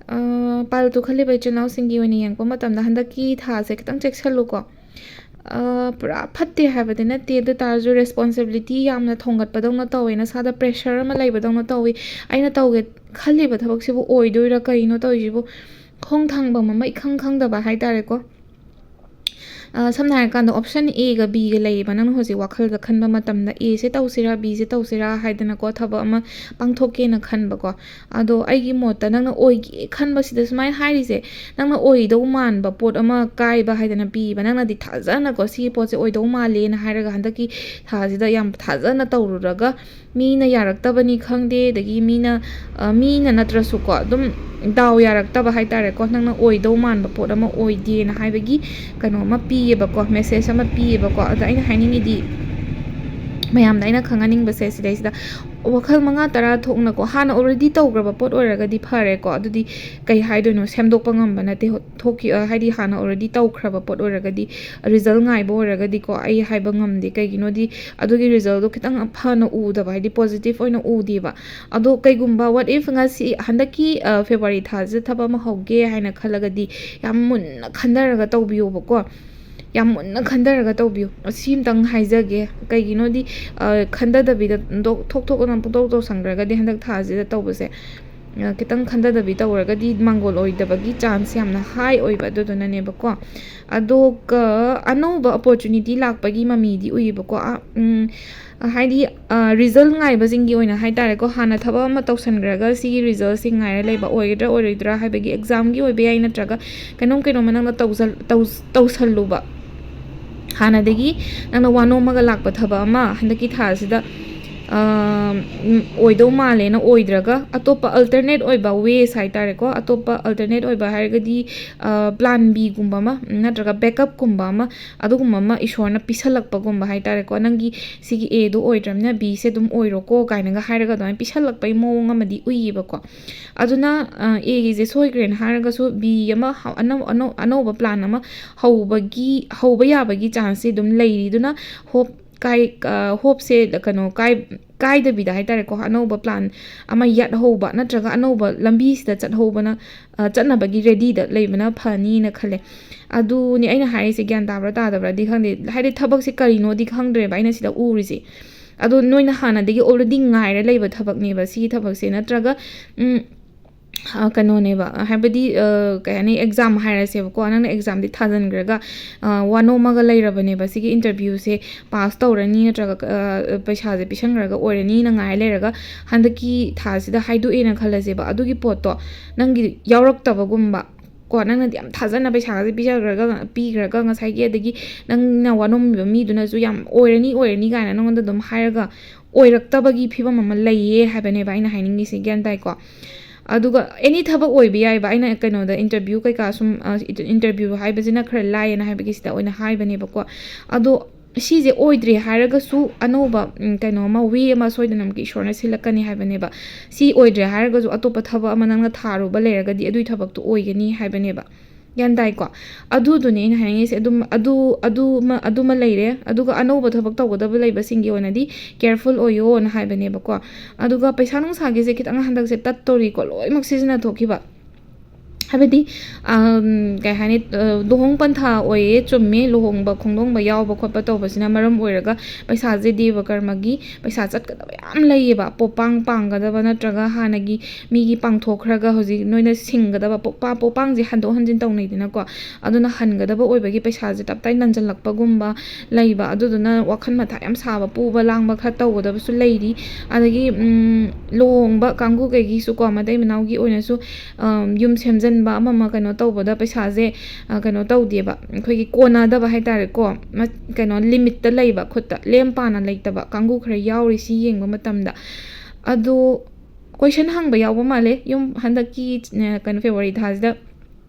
ꯑ, ꯄꯥꯏꯜ ꯇꯨ ꯈꯜꯂꯤꯕ ꯏꯆꯤꯜ ꯏꯅꯥꯎꯁꯤꯡꯒꯤ ꯑꯣꯏꯅ ꯌꯦꯡꯉꯛꯄ ꯃꯇꯝꯗ, ꯍꯟꯗꯛꯀꯤ ꯊꯥꯁꯦ ꯈꯤꯇꯪ ꯆꯦꯛꯁꯤꯜꯂꯨꯀꯣ꯫ ꯑ, ꯄꯨꯔꯥ ꯐꯠꯇꯦ ꯍꯥꯏꯕꯗꯤ ꯅꯠꯇꯦ, ꯑꯗꯨ ꯇꯥꯔꯁꯨ ꯔꯦꯁꯄꯣꯟꯁꯤꯕꯤꯂꯤꯇꯤ ꯌꯥꯝꯅ ꯊꯣꯡꯒꯠꯄꯗꯧꯅ ꯇꯧꯋꯦ, ꯅꯁꯥꯗ ꯄ꯭ꯔꯦꯁꯔ ꯑꯃ ꯂꯩꯕꯗꯧꯅ ꯇꯧꯋꯤ꯫ ꯑꯩꯅ ꯇꯧꯒꯦ ꯈꯜꯂꯤꯕ ꯊꯕꯛꯁꯤꯕꯨ ꯑꯣꯏꯗꯣꯏꯔꯥ, ꯀꯩꯅꯣ ꯇꯧꯔꯤꯁꯤꯕꯨ? ꯈꯣꯡ ꯊꯥꯡꯐꯝ ꯑꯃ ꯏꯈꯪ ꯈꯪꯗꯕ ꯍꯥꯏꯇꯥꯔꯦꯀꯣ꯫ ꯁꯝꯅ ꯍꯥꯏꯔꯀꯥꯟꯗ option Aꯒ Bꯒ ꯂꯩꯌꯦꯕ꯫ ꯅꯪꯅ ꯍꯧꯖꯤꯛ ꯋꯥꯈꯜꯗ ꯈꯟꯕ ꯃꯇꯝꯗ Aꯁꯦ ꯇꯧꯁꯤꯔꯥ, Bꯁꯦ ꯇꯧꯁꯤꯔꯥ ꯍꯥꯏꯗꯅꯀꯣ, ꯊꯕꯛ ꯑꯃ ꯄꯥꯡꯊꯣꯛꯀꯦꯅ ꯈꯟꯕꯀꯣ꯫ ꯑꯗꯣ ꯑꯩꯒꯤ ꯃꯣꯠꯇ ꯅꯪꯅ ꯑꯣꯏꯒꯦ ꯈꯟꯕꯁꯤꯗ ꯁꯨꯃꯥꯏꯅ ꯍꯥꯏꯔꯤꯁꯦ, ꯅꯪꯅ ꯑꯣꯏꯗꯧ ꯃꯥꯟꯕ ꯄꯣꯠ ꯑꯃ ꯀꯥꯏꯕ ꯍꯥꯏꯗꯅ ꯄꯤꯕ꯫ ꯅꯪꯅꯗꯤ ꯊꯥꯖꯅꯀꯣ, ꯁꯤꯒꯤ ꯄꯣꯠꯁꯦ ꯑꯣꯏꯗꯧ ꯃꯥꯜꯂꯦꯅ ꯍꯥꯏꯔꯒ ꯍꯟꯗꯛꯀꯤ ꯊꯥꯁꯤꯗ ꯌꯥꯝ ꯊꯥꯖꯅ ꯇꯧꯔꯨꯔꯒ ꯃꯤꯅ ꯌꯥꯔꯛꯇꯕꯅꯤ ꯈꯪꯗꯦ, ꯑꯗꯒꯤ ꯃꯤꯅ, ꯑ, ꯃꯤꯅ ꯅꯠꯇ꯭ꯔꯁꯨꯀꯣ, ꯑꯗꯨꯝ ꯗꯥꯎ ꯌꯥꯔꯛꯇꯕ ꯍꯥꯏꯇꯥꯔꯦꯀꯣ, ꯅꯪꯅ ꯑꯣꯏꯗꯧ ꯃꯥꯟꯕ ꯄꯣꯠ ꯑꯃ ꯑꯣꯏꯗꯦꯅ ꯍꯥꯏꯕꯒꯤ ꯀꯩꯅꯣ ꯑꯃ ꯄꯤꯌꯦꯕꯀꯣ, message ꯑꯃ ꯄꯤꯌꯦꯕꯀꯣ꯫ ꯑꯗ ꯑꯩꯅ ꯍꯥꯏꯅꯤꯡꯉꯤꯗꯤ, ꯃꯌꯥꯝꯗ ꯑꯩꯅ ꯈꯪꯍꯟꯅꯤꯡꯕꯁꯦ ꯁꯤꯗꯩꯁꯤꯗ, ꯋꯥꯈꯜ ꯃꯉꯥ ꯇꯔꯥ ꯊꯣꯛꯅꯀꯣ, ꯍꯥꯟꯅ already ꯇꯧꯈ꯭ꯔꯕ ꯄꯣꯠ ꯑꯣꯏꯔꯒꯗꯤ ꯐꯔꯦꯀꯣ, ꯑꯗꯨꯗꯤ ꯀꯩ ꯍꯥꯏꯗꯣꯏꯅꯣ, ꯁꯦꯝꯗꯣꯛꯄ ꯉꯝꯕ ꯅꯠꯇꯦ꯫ ꯍꯣ-, ꯊꯣꯛꯈꯤ-, ꯑ, ꯍꯥꯏꯗꯤ ꯍꯥꯟꯅ already ꯇꯧꯈ꯭ꯔꯕ ꯄꯣꯠ ꯑꯣꯏꯔꯒꯗꯤ, result ꯉꯥꯏꯕ ꯑꯣꯏꯔꯒꯗꯤꯀꯣ, ꯑꯩ ꯍꯥꯏꯕ ꯉꯝꯗꯦ꯫ ꯀꯩꯒꯤꯅꯣꯗꯤ ꯑꯗꯨꯒꯤ resultꯗꯣ ꯈꯤꯇꯪ ꯐꯅ ꯎꯗꯕ, ꯍꯥꯏꯗꯤ positive ꯑꯣꯏꯅ ꯎꯗꯦꯕ꯫ ꯑꯗꯣ ꯀꯩꯒꯨꯝꯕ, what if ꯉꯁꯤ, ꯍꯟꯗꯛꯀꯤ, ꯑ, February ꯊꯥꯁꯤꯗ ꯊꯕꯛ ꯑꯃ ꯍꯧꯒꯦ ꯍꯥꯏꯅ ꯈꯜꯂꯒꯗꯤ, ꯌꯥꯝ ꯃꯨꯟꯅ ꯈꯟꯊꯔꯒ ꯇꯧꯕꯤꯌꯣꯕꯀꯣ꯫ ꯌꯥꯝ ꯃꯨꯟꯅ ꯈꯟꯊꯔꯒ ꯇꯧꯕꯤꯌꯨ꯫ ꯑꯁꯤ ꯑꯃꯇꯪ ꯍꯥꯏꯖꯒꯦ꯫ ꯀꯩꯒꯤꯅꯣꯗꯤ, ꯑ, ꯈꯟꯊꯗꯕꯤꯗ ꯗꯣꯛ-, ꯊꯣꯛ ꯊꯣꯛ ꯑꯗꯨꯝ ꯄꯨꯡꯇꯧ ꯇꯧꯁꯟꯈ꯭ꯔꯒꯗꯤ ꯍꯟꯗꯛ ꯊꯥꯁꯤꯗ ꯇꯧꯕꯁꯦ, ꯑ, ꯈꯤꯇꯪ ꯈꯟꯊꯗꯕꯤ ꯇꯧꯔꯒꯗꯤ ꯃꯥꯡꯒꯣꯜ ꯑꯣꯏꯗꯕꯒꯤ chance ꯌꯥꯝꯅ high ꯑꯣꯏꯕ, ꯑꯗꯨꯗꯨꯅꯅꯦꯕꯀꯣ꯫ ꯑꯗꯨꯒ ꯑꯅꯧꯕ opportunity ꯂꯥꯛꯄꯒꯤ ꯃꯃꯤꯗꯤ ꯎꯏꯌꯦꯕꯀꯣ꯫ ꯑ, ꯎꯝ, ꯍꯥꯏꯗꯤ, ꯑ, result ꯉꯥꯏꯕꯁꯤꯡꯒꯤ ꯑꯣꯏꯅ ꯍꯥꯏꯇꯥꯔꯦꯀꯣ, ꯍꯥꯟꯅ ꯊꯕꯛ ꯑꯃ ꯇꯧꯁꯟꯈ꯭ꯔꯒ ꯁꯤꯒꯤ resultꯁꯤ ꯉꯥꯏꯔ ꯂꯩꯕ, ꯑꯣꯏꯒꯗ꯭ꯔꯥ ꯑꯣꯏꯔꯣꯏꯗ꯭ꯔꯥ ꯍꯥꯏꯕꯒꯤ examꯒꯤ ꯑꯣꯏꯕ ꯌꯥꯏ, ꯅꯠꯇ꯭ꯔꯒ ꯀꯩꯅꯣꯝ ꯀꯩꯅꯣꯝꯃ ꯅꯪꯅ ꯇꯧꯖ-, ꯇꯧ-, ꯇꯧꯁꯜꯂꯨꯕ꯫ ꯍꯥꯟꯅꯗꯒꯤ ꯅꯪꯅ ꯋꯥꯅꯣꯝꯃꯒ ꯂꯥꯛꯄ ꯊꯕꯛ ꯑꯃ ꯍꯟꯗꯛꯀꯤ ꯊꯥꯁꯤꯗ, ꯑ, ꯎꯝ, ꯑꯣꯏꯗꯧ ꯃꯥꯜꯂꯦꯅ ꯑꯣꯏꯗ꯭ꯔꯒ, ꯑꯇꯣꯞꯄ alternate ꯑꯣꯏꯕ ways ꯍꯥꯏꯇꯥꯔꯦꯀꯣ, ꯑꯇꯣꯞꯄ alternate ꯑꯣꯏꯕ ꯍꯥꯏꯔꯒꯗꯤ, ꯑ, plan Bꯒꯨꯝꯕ ꯑꯃ, ꯅꯠꯇ꯭ꯔꯒ backupꯀꯨꯝꯕ ꯑꯃ, ꯑꯗꯨꯒꯨꯝꯕ ꯑꯃ ꯏꯁꯣꯔꯅ ꯄꯤꯁꯜꯂꯛꯄꯒꯨꯝꯕ ꯍꯥꯏꯇꯥꯔꯦꯀꯣ꯫ ꯅꯪꯒꯤ ꯁꯤꯒꯤ Aꯗꯣ ꯑꯣꯏꯗ꯭ꯔꯕꯅꯤꯅ Bꯁꯦ ꯑꯗꯨꯝ ꯑꯣꯏꯔꯣꯀꯣ ꯀꯥꯏꯅꯒ ꯍꯥꯏꯔꯒ ꯑꯗꯨꯃꯥꯏꯅ ꯄꯤꯁꯜꯂꯛꯄꯒꯤ ꯃꯑꯣꯡ ꯑꯃꯗꯤ ꯎꯏꯌꯦꯕꯀꯣ꯫ ꯑꯗꯨꯅ, ꯑ, Aꯒꯤꯁꯦ ꯁꯣꯏꯈ꯭ꯔꯦꯅ ꯍꯥꯏꯔꯒꯁꯨ B ꯑꯃ ꯍꯧ-, ꯑꯅꯧ-, ꯑꯅꯧ-, ꯑꯅꯧꯕ plan ꯑꯃ ꯍꯧꯕꯒꯤ, ꯍꯧꯕ ꯌꯥꯕꯒꯤ chanceꯁꯦ ꯑꯗꯨꯝ ꯂꯩꯔꯤ꯫ ꯑꯗꯨꯅ hope ꯀꯥꯏ-, ꯑ, hopeꯁꯦ ꯀꯩꯅꯣ ꯀꯥꯏ-, ꯀꯥꯏꯗꯕꯤꯗ ꯍꯥꯏꯇꯥꯔꯦꯀꯣ, ꯑꯅꯧꯕ plan ꯑꯃ ꯌꯥꯠꯍꯧꯕ ꯅꯠꯇ꯭ꯔꯒ ꯑꯅꯧꯕ ꯂꯝꯕꯤꯁꯤꯗ ꯆꯠꯍꯧꯕꯅ, ꯑ, ꯆꯠꯅꯕꯒꯤ readyꯗ ꯂꯩꯕꯅ ꯐꯅꯤꯅ ꯈꯜꯂꯦ꯫ ꯑꯗꯨꯅꯤ ꯑꯩꯅ ꯍꯥꯏꯔꯤꯁꯦ, ꯒ꯭ꯌꯥꯟ ꯇꯥꯕ꯭ꯔꯥ ꯇꯥꯗꯕ꯭ꯔꯥꯗꯤ ꯈꯪꯗꯦ, ꯍꯥꯏꯗꯤ ꯊꯕꯛꯁꯦ ꯀꯔꯤꯅꯣꯗꯤ ꯈꯪꯗ꯭ꯔꯦꯕ ꯑꯩꯅ ꯁꯤꯗ ꯎꯔꯤꯁꯦ꯫ ꯑꯗꯣ ꯅꯣꯏꯅ ꯍꯥꯟꯅꯗꯒꯤ already ꯉꯥꯏꯔ ꯂꯩꯕ ꯊꯕꯛꯅꯦꯕ ꯁꯤꯒꯤ ꯊꯕꯛꯁꯦ, ꯅꯠꯇ꯭ꯔꯒ, ꯎꯝ, ꯀꯩꯅꯣꯅꯦꯕ, ꯍꯥꯏꯕꯗꯤ ꯀꯩ ꯍꯥꯏꯅꯤ, ꯑꯦꯛꯖꯥꯝ ꯍꯥꯏꯔꯁꯦꯕꯀꯣ, ꯅꯪꯅ ꯑꯦꯛꯖꯥꯝꯗꯤ ꯊꯥꯖꯤꯟꯈ꯭ꯔꯒ ꯋꯥꯅꯣꯝꯃꯒ ꯂꯩꯔꯕꯅꯦꯕ, ꯁꯤꯒꯤ ꯏꯟꯇꯔꯚ꯭ꯌꯨꯁꯦ ꯄꯥꯁ ꯇꯧꯔꯅꯤ ꯅꯠꯇ꯭ꯔꯒ ꯄꯩꯁꯥꯁꯦ ꯄꯤꯁꯟꯈ꯭ꯔꯒ ꯑꯣꯏꯔꯅꯤꯅ ꯉꯥꯏ ꯂꯩꯔꯒ, ꯍꯟꯗꯛꯀꯤ ꯊꯥꯁꯤꯗ ꯍꯥꯏꯗꯣꯛꯑꯦꯅ ꯈꯜꯂꯁꯦꯕ, ꯑꯗꯨꯒꯤ ꯄꯣꯠꯇꯣ ꯅꯪꯒꯤ ꯌꯥꯎꯔꯛꯇꯕꯒꯨꯝꯕ ꯀꯣ, ꯅꯪꯅꯗꯤ ꯌꯥꯝ ꯊꯥꯖꯅ ꯄꯩꯁꯥꯒꯁꯦ ꯄꯤꯖꯈ꯭ꯔꯒ, ꯄꯤꯈ꯭ꯔꯒ, ꯉꯁꯥꯏꯒꯤ, ꯑꯗꯒꯤ ꯅꯪꯅ ꯋꯥꯅꯣꯝꯃꯤꯕ ꯃꯤꯗꯨꯅꯁꯨ ꯌꯥꯝ ꯑꯣꯏꯔꯅꯤ, ꯑꯣꯏꯔꯅꯤ ꯀꯥꯏꯅ ꯅꯉꯣꯟꯗ ꯑꯗꯨꯝ ꯍꯥꯏꯔꯒ ꯑꯣꯏꯔꯛꯇꯕꯒꯤ ꯐꯤꯕꯝ ꯑꯃ ꯂꯩꯌꯦ ꯍꯥꯏꯕꯅꯦꯕ ꯑꯩꯅ ꯍꯥꯏꯅꯤꯡꯉꯤꯁꯦ, ꯒ꯭ꯌꯥꯟ ꯇꯥꯏꯀꯣ? ꯑꯗꯨꯒ ꯑꯦꯅꯤ ꯊꯕꯛ ꯑꯣꯏꯕ ꯌꯥꯏꯕ, ꯑꯩꯅ ꯀꯩꯅꯣꯗ ꯏꯟꯇꯔꯚ꯭ꯌꯨ ꯀꯩꯀꯥ ꯁꯨꯝ, ꯏꯟꯇꯔꯚ꯭ꯌꯨ ꯍꯥꯏꯕꯁꯤꯅ ꯈꯔ ꯂꯥꯏꯌꯦꯅ ꯍꯥꯏꯕꯒꯤ ꯁꯤꯗ ꯑꯣꯏꯅ ꯍꯥꯏꯕꯅꯦꯕꯀꯣ꯫ ꯑꯗꯣ ꯁꯤꯁꯦ ꯑꯣꯏꯗ꯭ꯔꯦ ꯍꯥꯏꯔꯒꯁꯨ ꯑꯅꯧꯕ ꯀꯩꯅꯣ ꯑꯃ, ꯋꯦ ꯑꯃ ꯁꯣꯏꯗꯅꯃꯛꯀꯤ ꯏꯁꯣꯔꯅ ꯁꯤꯜꯂꯛꯀꯅꯤ ꯍꯥꯏꯕꯅꯦꯕ꯫ ꯁꯤ ꯑꯣꯏꯗ꯭ꯔꯦ ꯍꯥꯏꯔꯒꯁꯨ ꯑꯇꯣꯞꯄ ꯊꯕꯛ ꯑꯃ ꯅꯪꯅ ꯊꯥꯔꯨꯕ ꯂꯩꯔꯒꯗꯤ ꯑꯗꯨꯒꯤ ꯊꯕꯛꯇꯣ ꯑꯣꯏꯒꯅꯤ ꯍꯥꯏꯕꯅꯦꯕ꯫ ꯒ꯭ꯌꯥꯟ ꯇꯥꯏꯀꯣ? ꯑꯗꯨꯗꯨꯅꯦ ꯑꯩꯅ ꯍꯥꯏꯅꯤꯡꯉꯤꯁꯦ꯫ ꯑꯗꯨꯝ ꯑꯗꯨ ꯑꯗꯨꯃ ꯑꯗꯨꯃ ꯂꯩꯔꯦ꯫ ꯑꯗꯨꯒ ꯑꯅꯧꯕ ꯊꯕꯛ ꯇꯧꯒꯗꯕ ꯂꯩꯕꯁꯤꯡꯒꯤ ꯑꯣꯏꯅꯗꯤ ꯀꯦꯌꯔꯐꯨꯜ ꯑꯣꯏꯌꯣꯅ ꯍꯥꯏꯕꯅꯦꯕꯀꯣ꯫ ꯑꯗꯨꯒ ꯄꯩꯁꯥ ꯅꯨꯡꯁꯥꯒꯤꯁꯦ ꯈꯤꯇꯪ ꯍꯟꯗꯛꯁꯦ ꯇꯠꯇꯧꯔꯤꯀꯣ, ꯂꯣꯏꯅꯃꯛ ꯁꯤꯖꯤꯟꯅꯊꯣꯛꯈꯤꯕ꯫ ꯍꯥꯏꯕꯗꯤ ꯀꯩ ꯍꯥꯏꯅꯤ, ꯂꯨꯍꯣꯡ ꯄꯟꯊꯥ ꯑꯣꯏꯌꯦ, ꯆꯨꯝꯃꯦ, ꯂꯨꯍꯣꯡꯕ ꯈꯣꯡꯗꯣꯡꯕ ꯌꯥꯎꯕ ꯈꯣꯠꯄ ꯇꯧꯕꯁꯤꯅ ꯃꯔꯝ ꯑꯣꯏꯔꯒ ꯄꯩꯁꯥꯁꯦ ꯗꯦꯕ ꯀꯔꯃꯒꯤ ꯄꯩꯁꯥ ꯆꯠꯀꯗꯕ ꯌꯥꯝ ꯂꯩꯌꯦꯕ꯫ ꯄꯣꯄꯥꯡ ꯄꯥꯡꯒꯗꯕ ꯅꯠꯇ꯭ꯔꯒ ꯍꯥꯟꯅꯒꯤ ꯃꯤꯒꯤ ꯄꯥꯡꯊꯣꯛꯈ꯭ꯔꯒ ꯍꯧꯖꯤꯛ ꯅꯣꯏꯅ ꯁꯤꯡꯒꯗꯕ, ꯄꯣꯛꯄ ꯄꯣꯄꯥꯡꯁꯦ ꯍꯟꯗꯣꯛ ꯍꯟꯖꯤꯟ ꯇꯧꯅꯩꯗꯅꯀꯣ꯫ ꯑꯗꯨꯅ ꯍꯟꯒꯗꯕ ꯑꯣꯏꯕꯒꯤ ꯄꯩꯁꯥꯁꯦ ꯇꯞꯇꯥꯏ ꯅꯟꯁꯤꯜꯂꯛꯄꯒꯨꯝꯕ ꯂꯩꯕ, ꯑꯗꯨꯗꯨꯅ ꯋꯥꯈꯜ ꯃꯊꯥ ꯌꯥꯝ ꯁꯥꯕ, ꯄꯨꯕ ꯂꯥꯡꯕ ꯈꯔ ꯇꯧꯒꯗꯕꯁꯨ ꯂꯩꯔꯤ꯫ ꯑꯗꯒꯤ ꯂꯨꯍꯣꯡꯕ ꯀꯥꯡꯕꯨꯈꯩꯒꯤꯁꯨꯀꯣ, ꯃꯇꯩ ꯃꯅꯥꯎꯒꯤ ꯑꯣꯏꯅꯁꯨ ꯌꯨꯝ ꯁꯦꯝꯖꯤꯟꯕ ꯑꯃ ꯑꯃ ꯀꯩꯅꯣ ꯇꯧꯕꯗ ꯄꯩꯁꯥꯁꯦ ꯀꯩꯅꯣ ꯇꯧꯗꯦꯕ, ꯑꯩꯈꯣꯏꯒꯤ ꯀꯣꯟꯅꯗꯕ ꯍꯥꯏꯇꯥꯔꯦꯀꯣ꯫ ꯀꯩꯅꯣ, ꯂꯤꯃꯤꯠꯇ ꯂꯩꯕ, ꯈꯨꯠꯇ ꯂꯦꯝ ꯄꯥꯅ ꯂꯩꯇꯕ ꯀꯥꯡꯕꯨ ꯈꯔ ꯌꯥꯎꯔꯤ ꯁꯤ ꯌꯦꯡꯕ ꯃꯇꯝꯗ꯫ ꯑꯗꯣ ꯀꯣꯏꯁꯟ ꯍꯪꯕ ꯌꯥꯎꯕ ꯃꯥꯜꯂꯦ, ꯌꯨꯝ ꯍꯟꯗꯛꯀꯤ ꯀꯩꯅꯣ, ꯐꯦꯕꯋꯥꯔꯤ ꯊꯥꯁꯤꯗ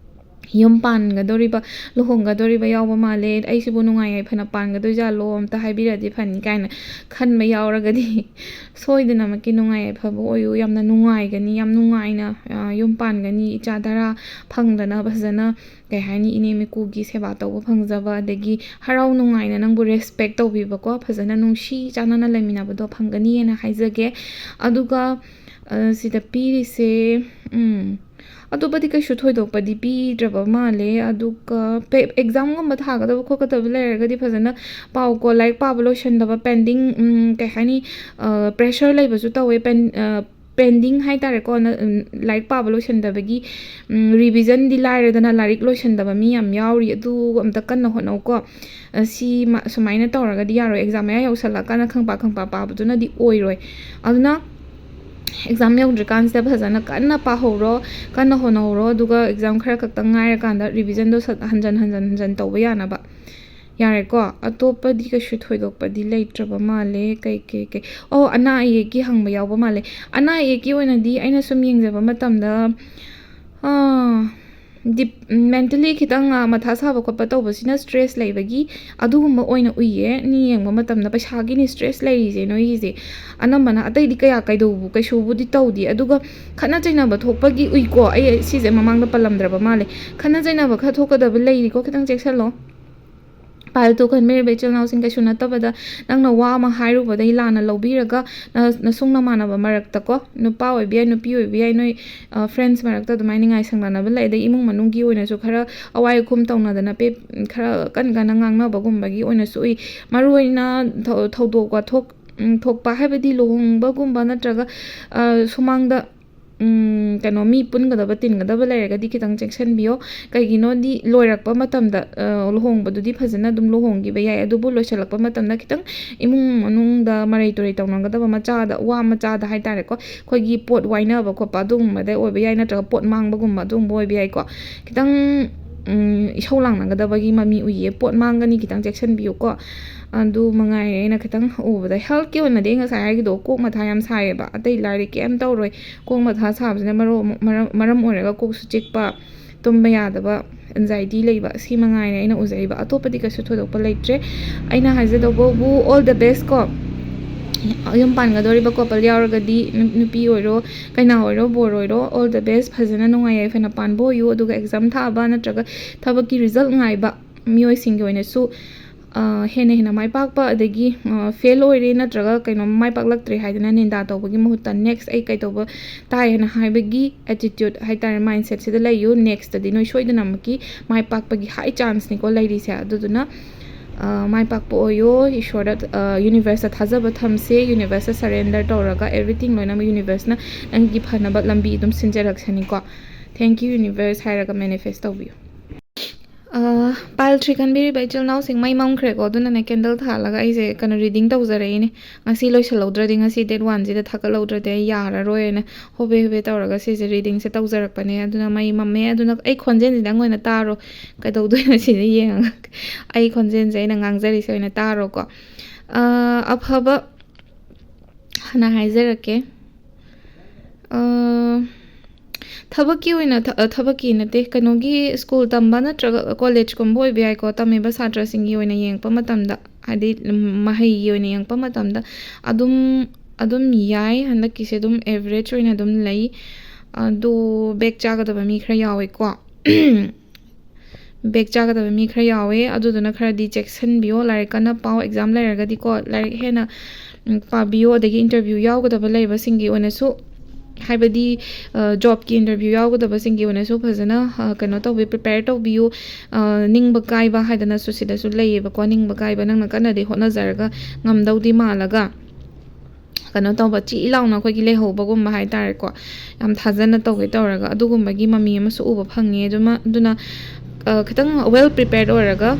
ꯌꯨꯝ ꯄꯥꯟꯒꯗꯧꯔꯤꯕ, ꯂꯨꯍꯣꯡꯒꯗꯧꯔꯤꯕ ꯌꯥꯎꯕ ꯃꯥꯜꯂꯦ, ꯑꯩꯁꯤꯕꯨ ꯅꯨꯡꯉꯥꯏ ꯌꯥꯏꯐꯅ ꯄꯥꯟꯒꯗꯣꯏꯖꯥꯠꯂꯣ, ꯑꯝꯇ ꯍꯥꯏꯕꯤꯔꯗꯤ ꯐꯅꯤ ꯀꯥꯏꯅ ꯈꯟꯕ ꯌꯥꯎꯔꯒꯗꯤ ꯁꯣꯏꯗꯅꯃꯛꯀꯤ ꯅꯨꯡꯉꯥꯏ ꯌꯥꯏꯐꯕ ꯑꯣꯏꯌꯨ꯫ ꯌꯥꯝꯅ ꯅꯨꯡꯉꯥꯏꯒꯅꯤ, ꯌꯥꯝ ꯅꯨꯡꯉꯥꯏꯅ ꯌꯨꯝ ꯄꯥꯟꯒꯅꯤ, ꯏꯆꯥ ꯇꯔꯥ ꯐꯪꯗꯅ ꯐꯖꯅ, ꯀꯩ ꯍꯥꯏꯅꯤ, ꯏꯅꯦꯝ ꯏꯀꯨꯒꯤ ꯁꯦꯕꯥ ꯇꯧꯕ ꯐꯪꯖꯕ, ꯑꯗꯒꯤ ꯍꯔꯥꯎ ꯅꯨꯡꯉꯥꯏꯅ ꯅꯪꯕꯨ ꯔꯦꯁꯄꯦꯛ ꯇꯧꯕꯤꯕꯀꯣ, ꯐꯖꯅ ꯅꯨꯡꯁꯤ ꯆꯥꯟꯅꯅ ꯂꯩꯃꯤꯟꯅꯕꯗꯣ ꯐꯪꯒꯅꯤꯅ ꯍꯥꯏꯖꯒꯦ꯫ ꯑꯗꯨꯒ ꯁꯤꯗ ꯄꯤꯔꯤꯁꯦ, ꯎꯝ, ꯑꯇꯣꯞꯄꯗꯤ ꯀꯩꯁꯨ ꯊꯣꯏꯗꯣꯛꯄꯗꯤ ꯄꯤꯗ꯭ꯔꯕ ꯃꯥꯜꯂꯦ꯫ ꯑꯗꯨꯒ ꯑꯦꯛꯖꯥꯝꯒꯨꯝꯕ ꯊꯥꯒꯗꯕ ꯈꯣꯠꯀꯗꯕ ꯂꯩꯔꯒꯗꯤ ꯐꯖꯅ ꯄꯥꯎꯀꯣ꯫ ꯂꯥꯏꯔꯤꯛ ꯄꯥꯕ ꯂꯣꯏꯁꯟꯗꯕ, ꯄꯦꯟꯗꯤꯡ, ꯀꯩ ꯍꯥꯏꯅꯤ, ꯄ꯭ꯔꯦꯁꯔ ꯂꯩꯕꯁꯨ ꯇꯧꯋꯦ꯫ ꯄꯦꯟ ꯄꯦꯟꯗꯤꯡ ꯍꯥꯏꯇꯥꯔꯦꯀꯣ, ꯂꯥꯏꯔꯤꯛ ꯄꯥꯕ ꯂꯣꯏꯁꯟꯗꯕꯒꯤ꯫ ꯔꯤꯚꯤꯖꯟꯗꯤ ꯂꯥꯏꯔꯗꯅ, ꯂꯥꯏꯔꯤꯛ ꯂꯣꯏꯁꯟꯗꯕ ꯃꯤ ꯌꯥꯝ ꯌꯥꯎꯔꯤ꯫ ꯑꯗꯨ ꯑꯝꯇ ꯀꯟꯅ ꯍꯣꯠꯅꯧꯀꯣ꯫ ꯁꯤ ꯁꯨꯃꯥꯏꯅ ꯇꯧꯔꯒꯗꯤ ꯌꯥꯔꯣꯏ꯫ ꯑꯦꯛꯖꯥꯝ ꯃꯌꯥ ꯌꯧꯁꯜꯂꯛꯀꯥꯟꯗ ꯈꯪꯄꯥ ꯈꯪꯄꯥ ꯄꯥꯕꯗꯨꯅꯗꯤ ꯑꯣꯏꯔꯣꯏ꯫ ꯑꯗꯨꯅ ꯑꯦꯛꯖꯥꯝ ꯌꯧꯗ꯭ꯔꯤꯀꯥꯟꯁꯤꯗ ꯐꯖꯅ ꯀꯟꯅ ꯄꯥꯍꯧꯔꯣ, ꯀꯟꯅ ꯍꯣꯠꯅꯍꯧꯔꯣ꯫ ꯑꯗꯨꯒ ꯑꯦꯛꯖꯥꯝ ꯈꯔ ꯈꯛꯇꯪ ꯉꯥꯏꯔꯀꯥꯟꯗ ꯔꯤꯚꯤꯖꯟꯗꯣ ꯍꯟꯖꯟ ꯍꯟꯖꯟ ꯍꯟꯖꯟ ꯇꯧꯕ ꯌꯥꯅꯕ꯫ ꯌꯥꯔꯦꯀꯣ꯫ ꯑꯇꯣꯞꯄꯗꯤ ꯀꯩꯁꯨ ꯊꯣꯏꯗꯣꯛꯄꯗꯤ ꯂꯩꯇ꯭ꯔꯕ ꯃꯥꯜꯂꯦ꯫ ꯀꯩ ꯀꯩ ꯀꯩ ꯑꯣ, ꯑꯅꯥ ꯑꯌꯦꯛꯀꯤ ꯍꯪꯕ ꯌꯥꯎꯕ ꯃꯥꯜꯂꯦ꯫ ꯑꯅꯥ ꯑꯌꯦꯛꯀꯤ ꯑꯣꯏꯅꯗꯤ ꯑꯩꯅ ꯁꯨꯝ ꯌꯦꯡꯖꯕ ꯃꯇꯝꯗ, ꯗꯤꯞ ꯃꯦꯟꯇꯦꯜꯂꯤ ꯈꯤꯇꯪ ꯃꯊꯥ ꯁꯥꯕ ꯈꯣꯠꯄ ꯇꯧꯕꯁꯤꯅ ꯁ꯭ꯇ꯭ꯔꯦꯁ ꯂꯩꯕꯒꯤ ꯑꯗꯨꯒꯨꯝꯕ ꯑꯣꯏꯅ ꯎꯏꯌꯦ꯫ ꯃꯤ ꯌꯦꯡꯕ ꯃꯇꯝꯗ ꯄꯩꯁꯥꯒꯤꯅꯤ ꯁ꯭ꯇ꯭ꯔꯦꯁ ꯂꯩꯔꯤꯁꯦ ꯅꯣꯏꯒꯤꯁꯦ꯫ ꯑꯅꯝꯕꯅ ꯑꯇꯩꯗꯤ ꯀꯌꯥ ꯀꯩꯗꯧꯕ ꯀꯩꯁꯨꯕꯨꯗꯤ ꯇꯧꯗꯦ꯫ ꯑꯗꯨꯒ ꯈꯠꯅ ꯆꯩꯅꯕ ꯊꯣꯛꯄꯒꯤ ꯎꯏꯀꯣ꯫ ꯑꯩ ꯁꯤꯁꯦ ꯃꯃꯥꯡꯗ ꯄꯜꯂꯝꯗ꯭ꯔꯕ ꯃꯥꯜꯂꯦ꯫ ꯈꯠꯅ ꯆꯩꯅꯕ ꯈꯔ ꯊꯣꯛꯀꯗꯕ ꯂꯩꯔꯤꯀꯣ꯫ ꯈꯤꯇꯪ ꯆꯦꯛꯁꯤꯜꯂꯣ꯫ ꯄꯥꯏꯜ ꯇꯨ ꯈꯟꯕꯤꯔꯤꯕ ꯏꯆꯤꯜ ꯏꯅꯥꯎꯁꯤꯡ, ꯀꯩꯁꯨ ꯅꯠꯇꯕꯗ ꯅꯪꯅ ꯋꯥ ꯑꯃ ꯍꯥꯏꯔꯨꯕꯗꯒꯤ ꯂꯥꯟꯅ ꯂꯧꯕꯤꯔꯒ ꯅ-, ꯅꯁꯨꯡ ꯅꯃꯥꯟꯅꯕ ꯃꯔꯛꯇꯀꯣ, ꯅꯨꯄꯥ ꯑꯣꯏꯕ ꯌꯥꯏ, ꯅꯨꯄꯤ ꯑꯣꯏꯕ ꯌꯥꯏ, ꯅꯣꯏ ꯐ꯭ꯔꯦꯟꯁ ꯃꯔꯛꯇ ꯑꯗꯨꯃꯥꯏꯅ ꯅꯤꯡꯉꯥꯏ ꯁꯪꯂꯥꯟꯅꯕ ꯂꯩ꯫ ꯑꯗꯩ ꯏꯃꯨꯡ ꯃꯅꯨꯡꯒꯤ ꯑꯣꯏꯅꯁꯨ ꯈꯔ ꯑꯋꯥꯏ ꯑꯈꯨꯝ ꯇꯧꯅꯗꯅ ꯄꯦ-, ꯈꯔ ꯀꯟ ꯀꯟꯅ ꯉꯥꯡꯅꯕꯒꯨꯝꯕꯒꯤ ꯑꯣꯏꯅꯁꯨ ꯎꯏ꯫ ꯃꯔꯨꯑꯣꯏꯅ ꯊꯧ-, ꯊꯧꯗꯣꯛ ꯋꯥꯊꯣꯛ ꯊꯣꯛꯄ ꯍꯥꯏꯕꯗꯤ ꯂꯨꯍꯣꯡꯕꯒꯨꯝꯕ ꯅꯠꯇ꯭ꯔꯒ ꯁꯨꯃꯥꯡꯗ ꯀꯩꯅꯣ ꯃꯤ ꯄꯨꯟꯒꯗꯕ ꯇꯤꯟꯒꯗꯕ ꯂꯩꯔꯒꯗꯤ ꯈꯤꯇꯪ ꯆꯦꯛꯁꯤꯟꯕꯤꯌꯣ꯫ ꯀꯩꯒꯤꯅꯣꯗꯤ ꯂꯣꯏꯔꯛꯄ ꯃꯇꯝꯗ ꯂꯨꯍꯣꯡꯕꯗꯨꯗꯤ ꯐꯖꯅ ꯑꯗꯨꯝ ꯂꯨꯍꯣꯡꯈꯤꯕ ꯌꯥꯏ, ꯑꯗꯨꯕꯨ ꯂꯣꯏꯁꯤꯜꯂꯛꯄ ꯃꯇꯝꯗ ꯈꯤꯇꯪ ꯏꯃꯨꯡ ꯃꯅꯨꯡꯗ ꯃꯔꯩ ꯇꯨꯔꯩ ꯇꯧꯅꯒꯗꯕ ꯃꯆꯥꯗ, ꯋꯥ ꯃꯆꯥꯗ ꯍꯥꯏꯇꯥꯔꯦꯀꯣ, ꯑꯩꯈꯣꯏꯒꯤ ꯄꯣꯠ ꯋꯥꯏꯅꯕ ꯈꯣꯠꯄ ꯑꯗꯨꯒꯨꯝꯕꯗ ꯑꯣꯏꯕ ꯌꯥꯏ, ꯅꯠꯇ꯭ꯔꯒ ꯄꯣꯠ ꯃꯥꯡꯕꯒꯨꯝꯕ ꯑꯗꯨꯒꯨꯝꯕ ꯑꯣꯏꯕ ꯌꯥꯏꯀꯣ꯫ ꯈꯤꯇꯪ ꯏꯁꯧ ꯂꯥꯡꯅꯒꯗꯕꯒꯤ ꯃꯃꯤ ꯎꯏꯌꯦ꯫ ꯄꯣꯠ ꯃꯥꯡꯒꯅꯤ, ꯈꯤꯇꯪ ꯆꯦꯛꯁꯤꯟꯕꯤꯌꯨꯀꯣ꯫ ꯑꯗꯨ ꯃꯉꯥꯏꯔꯦ ꯑꯩꯅ ꯈꯤꯇꯪ ꯎꯕꯗ꯫ ꯍꯦꯜꯠꯀꯤ ꯑꯣꯏꯅꯗꯤ ꯑꯩ ꯉꯁꯥꯏ ꯍꯥꯏꯈꯤꯗꯣ, ꯀꯣꯛ ꯃꯊꯥ ꯌꯥꯝ ꯁꯥꯏꯌꯦꯕ, ꯑꯇꯩ ꯂꯥꯏꯔꯤ ꯀꯩꯝ ꯇꯧꯔꯣꯏ꯫ ꯀꯣꯛ ꯃꯊꯥ ꯁꯥꯕꯁꯤꯅ ꯃꯔꯝ, ꯃꯔꯝ, ꯃꯔꯝ ꯑꯣꯏꯔꯒ ꯀꯣꯛꯁꯨ ꯆꯤꯛꯄ, ꯇꯨꯝꯕ ꯌꯥꯗꯕ, ꯑꯦꯟꯖꯥꯏꯇꯤ ꯂꯩꯕ, ꯁꯤ ꯃꯉꯥꯏꯔꯦ ꯑꯩꯅ ꯎꯖꯔꯤꯕ꯫ ꯑꯇꯣꯞꯄꯗꯤ ꯀꯩꯁꯨ ꯊꯣꯏꯗꯣꯛꯄ ꯂꯩꯇ꯭ꯔꯦ꯫ ꯑꯩꯅ ꯍꯥꯏꯖꯗꯧꯕꯕꯨ all the best ꯀꯣ꯫ ꯌꯨꯝ ꯄꯥꯟꯒꯗꯧꯔꯤꯕ ꯀꯣꯄꯜ ꯌꯥꯎꯔꯒꯗꯤ, ꯅꯨ-, ꯅꯨꯄꯤ ꯑꯣꯏꯔꯣ, ꯀꯩꯅꯥ ꯑꯣꯏꯔꯣ, ꯕꯣꯔ ꯑꯣꯏꯔꯣ, all the best꯫ ꯐꯖꯅ ꯅꯨꯡꯉꯥꯏ ꯌꯥꯏꯐꯅ ꯄꯥꯟꯕ ꯑꯣꯏꯌꯨ꯫ ꯑꯗꯨꯒ ꯑꯦꯛꯖꯥꯝ ꯊꯥꯕ ꯅꯠꯇ꯭ꯔꯒ ꯊꯕꯛꯀꯤ ꯔꯤꯖꯜꯠ ꯉꯥꯏꯕ ꯃꯤꯑꯣꯏꯁꯤꯡꯒꯤ ꯑꯣꯏꯅꯁꯨ ꯍꯦꯟꯅ ꯍꯦꯟꯅ ꯃꯥꯏ ꯄꯥꯛꯄ, ꯑꯗꯒꯤ ꯐꯦꯜ ꯑꯣꯏꯔꯦ ꯅꯠꯇ꯭ꯔꯒ ꯀꯩꯅꯣꯝ ꯃꯥꯏ ꯄꯥꯛꯂꯛꯇ꯭ꯔꯦ ꯍꯥꯏꯗꯅ ꯅꯤꯟꯗꯥ ꯇꯧꯕꯒꯤ ꯃꯍꯨꯠꯇ next ꯑꯩ ꯀꯩꯗꯧꯕ ꯇꯥꯏ ꯍꯥꯏꯅ ꯍꯥꯏꯕꯒꯤ attitude ꯍꯥꯏꯇꯥꯔꯦ, mindsetꯁꯤꯗ ꯂꯩꯌꯨ꯫ Nextꯇꯗꯤ ꯅꯣꯏ ꯁꯣꯏꯗꯅꯃꯛꯀꯤ ꯃꯥꯏ ꯄꯥꯛꯄꯒꯤ high chanceꯅꯤꯀꯣ ꯂꯩꯔꯤꯁꯦ꯫ ꯑꯗꯨꯗꯨꯅ ꯃꯥꯏ ꯄꯥꯛꯄ ꯑꯣꯏꯌꯣ꯫ ꯏꯁꯣꯔꯗ, ꯌꯨꯅꯤꯚꯔꯁꯇ ꯊꯥꯖꯕ ꯊꯝꯁꯦ꯫ ꯌꯨꯅꯤꯚꯔꯁꯇ ꯁꯔꯦꯟꯗꯔ ꯇꯧꯔꯒ everything ꯂꯣꯏꯅꯃꯛ ꯌꯨꯅꯤꯚꯔꯁꯅ ꯅꯪꯒꯤ ꯐꯅꯕ ꯂꯝꯕꯤ ꯑꯗꯨꯝ ꯁꯤꯟꯖꯔꯛꯁꯅꯤꯀꯣ꯫ Thank you universe ꯍꯥꯏꯔꯒ manifest ꯇꯧꯕꯤꯌꯨ꯫ ꯄꯥꯏꯜ ꯊ꯭ꯔꯤ ꯈꯟꯕꯤꯔꯤꯕ ꯏꯆꯤꯜ ꯏꯅꯥꯎꯁꯤꯡ, ꯃꯩ ꯃꯝꯈ꯭ꯔꯦꯀꯣ, ꯑꯗꯨꯅꯅꯦ ꯀꯦꯟꯗꯜ ꯊꯥꯜꯂꯒ ꯑꯩꯁꯦ ꯀꯩꯅꯣ ꯔꯤꯗꯤꯡ ꯇꯧꯖꯔꯛꯏꯅꯦ꯫ ꯉꯁꯤ ꯂꯣꯏꯁꯤꯜꯍꯧꯗ꯭ꯔꯗꯤ ꯉꯁꯤ ꯗꯦꯠ ꯋꯥꯟꯁꯤꯗ ꯊꯥꯒꯠꯍꯧꯗ꯭ꯔꯗꯤ ꯑꯩ ꯌꯥꯔꯔꯣꯏꯅ ꯍꯣꯕꯦ ꯍꯣꯕꯦ ꯇꯧꯔꯒ ꯁꯤꯁꯦ ꯔꯤꯗꯤꯡꯁꯦ ꯇꯧꯖꯔꯛꯄꯅꯦ꯫ ꯑꯗꯨꯅ ꯃꯩ ꯃꯝꯃꯦ꯫ ꯑꯗꯨꯅ ꯑꯩ ꯈꯣꯟꯖꯦꯜꯁꯤꯗꯪ ꯑꯣꯏꯅ ꯇꯥꯔꯣ꯫ ꯀꯩꯗꯧꯗꯣꯏꯅꯣ ꯁꯤꯗ ꯌꯦꯡꯉꯒ? ꯑꯩ ꯈꯣꯟꯖꯦꯜꯁꯦ ꯑꯩꯅ ꯉꯥꯡꯖꯔꯤꯁꯦ ꯑꯣꯏꯅ ꯇꯥꯔꯣꯀꯣ꯫ ꯑꯐꯕ ꯍꯥꯟꯅ ꯍꯥꯏꯖꯔꯛꯀꯦ꯫ ꯊꯕꯛꯀꯤ ꯑꯣꯏꯅ, ꯊꯕꯛꯀꯤ ꯅꯠꯇꯦ, ꯀꯩꯅꯣꯒꯤ ꯁ꯭ꯀꯨꯜ ꯇꯝꯕ ꯅꯠꯇ꯭ꯔꯒ ꯀꯣꯂꯦꯖꯀꯨꯝꯕ ꯑꯣꯏꯕ ꯌꯥꯏꯀꯣ꯫ ꯇꯝꯃꯤꯕ ꯁꯥꯇ꯭ꯔꯁꯤꯡꯒꯤ ꯑꯣꯏꯅ ꯌꯦꯡꯉꯛꯄ ꯃꯇꯝꯗ, ꯍꯥꯏꯗꯤ ꯃꯍꯩꯒꯤ ꯑꯣꯏꯅ ꯌꯦꯡꯉꯛꯄ ꯃꯇꯝꯗ ꯑꯗꯨꯝ ꯑꯗꯨꯝ ꯌꯥꯏ꯫ ꯍꯟꯗꯛꯀꯤꯁꯦ ꯑꯗꯨꯝ ꯑꯦꯚꯔꯦꯖ ꯑꯣꯏꯅ ꯑꯗꯨꯝ ꯂꯩ꯫ ꯑꯗꯣ ꯕꯦꯛ ꯆꯥꯒꯗꯕ ꯃꯤ ꯈꯔ ꯌꯥꯎꯋꯦꯀꯣ꯫ ꯕꯦꯛ ꯆꯥꯒꯗꯕ ꯃꯤ ꯈꯔ ꯌꯥꯎꯋꯦ꯫ ꯑꯗꯨꯗꯨꯅ ꯈꯔꯗꯤ ꯆꯦꯛꯁꯤꯟꯕꯤꯌꯣ꯫ ꯂꯥꯏꯔꯤꯛ ꯀꯟꯅ ꯄꯥꯎ꯫ ꯑꯦꯛꯖꯥꯝ ꯂꯩꯔꯒꯗꯤꯀꯣ, ꯂꯥꯏꯔꯤꯛ ꯍꯦꯟꯅ ꯄꯥꯕꯤꯌꯣ꯫ ꯑꯗꯒꯤ ꯏꯟꯇꯔꯚ꯭ꯌꯨ ꯌꯥꯎꯒꯗꯕ ꯂꯩꯕꯁꯤꯡꯒꯤ ꯑꯣꯏꯅꯁꯨ, ꯍꯥꯏꯕꯗꯤ ꯖꯣꯕꯀꯤ ꯏꯟꯇꯔꯚ꯭ꯌꯨ ꯌꯥꯎꯒꯗꯕꯁꯤꯡꯒꯤ ꯑꯣꯏꯅꯁꯨ ꯐꯖꯅ ꯀꯩꯅꯣ ꯇꯧꯕꯤ, ꯄ꯭ꯔꯤꯄꯦꯌꯔ ꯇꯧꯕꯤꯌꯨ꯫ ꯅꯤꯡꯕ ꯀꯥꯏꯕ ꯍꯥꯏꯗꯅꯁꯨ ꯁꯤꯗꯁꯨ ꯂꯩꯌꯦꯕꯀꯣ꯫ ꯅꯤꯡꯕ ꯀꯥꯏꯕ, ꯅꯪꯅ ꯀꯟꯅꯗꯤ ꯍꯣꯠꯅꯖꯔꯒ ꯉꯝꯗꯧꯗꯤ ꯃꯥꯜꯂꯒ ꯀꯩꯅꯣ ꯇꯧꯕ, ꯆꯤ ꯂꯥꯎꯅ ꯑꯩꯈꯣꯏꯒꯤ ꯂꯩꯍꯧꯕꯒꯨꯝꯕ ꯍꯥꯏꯇꯥꯔꯦꯀꯣ꯫ ꯌꯥꯝ ꯊꯥꯖꯅ ꯇꯧꯒꯦ ꯇꯧꯔꯒ ꯑꯗꯨꯒꯨꯝꯕꯒꯤ ꯃꯃꯤ ꯑꯃꯁꯨ ꯎꯕ ꯐꯪꯉꯦ꯫ ꯑꯗꯨꯃ, ꯑꯗꯨꯅ ꯈꯤꯇꯪ ꯋꯦꯜ ꯄ꯭ꯔꯤꯄꯦꯌꯔꯗ ꯑꯣꯏꯔꯒ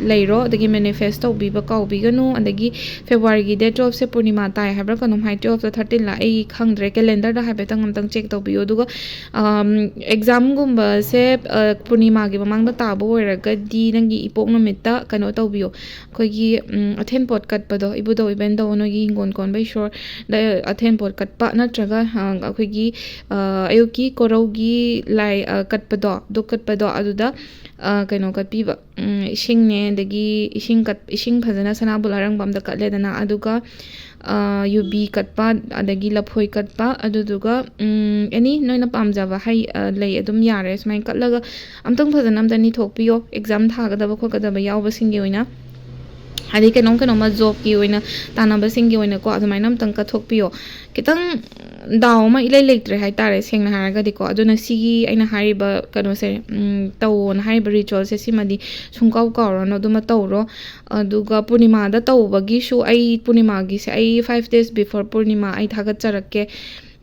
ꯂꯩꯔꯣ꯫ ꯑꯗꯒꯤ ꯃꯦꯅꯤꯐꯦꯁ ꯇꯧꯕꯤꯕ ꯀꯥꯎꯕꯤꯒꯅꯨ꯫ ꯑꯗꯒꯤ ꯐꯦꯕ꯭ꯋꯥꯔꯤꯒꯤ ꯗꯦꯠ ꯇꯨꯌꯦꯜꯞꯁꯦ ꯄꯨꯔꯅꯤꯃꯥ ꯇꯥꯏ ꯍꯥꯏꯕ꯭ꯔꯥ ꯀꯩꯅꯣꯝ ꯍꯥꯏ, ꯇꯨꯌꯦꯜꯞꯂ ꯊꯥꯔꯇꯤꯟꯂ, ꯑꯩ ꯈꯪꯗ꯭ꯔꯦ, ꯀꯦꯂꯦꯟꯗꯔꯗ ꯍꯥꯏꯐꯦꯠꯇꯪ ꯑꯝꯇꯪ ꯆꯦꯛ ꯇꯧꯕꯤꯌꯨ꯫ ꯑꯗꯨꯒ ꯑꯦꯛꯖꯥꯝꯒꯨꯝꯕꯁꯦ ꯄꯨꯔꯅꯤꯃꯥꯒꯤ ꯃꯃꯥꯡꯗ ꯇꯥꯕ ꯑꯣꯏꯔꯒꯗꯤ ꯅꯪꯒꯤ ꯏꯄꯣꯛ ꯅꯨꯃꯤꯠꯇ ꯀꯩꯅꯣ ꯇꯧꯕꯤꯌꯣ꯫ ꯑꯩꯈꯣꯏꯒꯤ ꯑꯊꯦꯟ ꯄꯣꯠ ꯀꯠꯄꯗꯣ, ꯏꯕꯨꯙꯧ ꯏꯕꯦꯟꯗꯧ ꯅꯣꯏꯒꯤ ꯍꯤꯡꯒꯣꯜ ꯀꯣꯟꯕ ꯏꯁꯣꯔꯗ ꯑꯊꯦꯟ ꯄꯣꯠ ꯀꯠꯄ ꯅꯠꯇ꯭ꯔꯒ ꯑꯩꯈꯣꯏꯒꯤ ꯑꯌꯨꯛꯀꯤ ꯀꯣꯔꯧꯒꯤ ꯂꯥꯏ ꯀꯠꯄꯗꯣ, ꯙꯨꯛ ꯀꯠꯄꯗꯣ, ꯑꯗꯨꯗ ꯀꯩꯅꯣ ꯀꯠꯄꯤꯕ, ꯏꯁꯤꯡꯅꯦ, ꯑꯗꯒꯤ ꯏꯁꯤꯡ ꯀꯠ-, ꯏꯁꯤꯡ ꯐꯖꯅ ꯁꯅꯥꯕꯨꯜ ꯑꯔꯪꯕ ꯑꯝꯗ ꯀꯠꯂꯦꯗꯅ, ꯑꯗꯨꯒ ꯌꯨꯕꯤ ꯀꯠꯄ, ꯑꯗꯒꯤ ꯂꯐꯣꯏ ꯀꯠꯄ, ꯑꯗꯨꯗꯨꯒ ꯑꯦꯅꯤ ꯅꯣꯏꯅ ꯄꯥꯝꯖꯕ ꯍꯩ ꯂꯩ ꯑꯗꯨꯝ ꯌꯥꯔꯦ꯫ ꯁꯨꯃꯥꯏꯅ ꯀꯠꯂꯒ ꯑꯝꯇꯪ ꯐꯖꯅ ꯑꯝꯇ ꯅꯤꯊꯣꯛꯄꯤꯌꯣ, ꯑꯦꯛꯖꯥꯝ ꯊꯥꯒꯗꯕ ꯈꯣꯠꯀꯗꯕ ꯌꯥꯎꯕꯁꯤꯡꯒꯤ ꯑꯣꯏꯅ꯫ ꯍꯥꯏꯗꯤ ꯀꯩꯅꯣꯝ ꯀꯩꯅꯣꯝꯃ ꯖꯣꯕꯀꯤ ꯑꯣꯏꯅ ꯇꯥꯟꯅꯕꯁꯤꯡꯒꯤ ꯑꯣꯏꯅꯀꯣ, ꯑꯗꯨꯃꯥꯏꯅ ꯑꯝꯇꯪ ꯀꯠꯊꯣꯛꯄꯤꯌꯣ꯫ ꯈꯤꯇꯪ ꯗꯥꯎ ꯑꯃ ꯏꯂꯩ ꯂꯩꯇ꯭ꯔꯦ ꯍꯥꯏꯇꯥꯔꯦ, ꯁꯦꯡꯅ ꯍꯥꯏꯔꯒꯗꯤꯀꯣ꯫ ꯑꯗꯨꯅ ꯁꯤꯒꯤ ꯑꯩꯅ ꯍꯥꯏꯔꯤꯕ ꯀꯩꯅꯣꯁꯦ, ꯎꯝ, ꯇꯧꯋꯣꯅ ꯍꯥꯏꯔꯤꯕ ritualꯁꯦ, ꯁꯤꯃꯗꯤ ꯁꯨꯡꯀꯥꯎ ꯀꯥꯎꯔꯅꯨ, ꯑꯗꯨꯃ ꯇꯧꯔꯣ꯫ ꯑꯗꯨꯒ ꯄꯨꯔꯅꯤꯃꯥꯗ ꯇꯧꯕꯒꯤꯁꯨ, ꯑꯩ ꯄꯨꯔꯅꯤꯃꯥꯒꯤꯁꯦ ꯑꯩ five days before ꯄꯨꯔꯅꯤꯃꯥ ꯑꯩ ꯊꯥꯒꯠꯆꯔꯛꯀꯦ꯫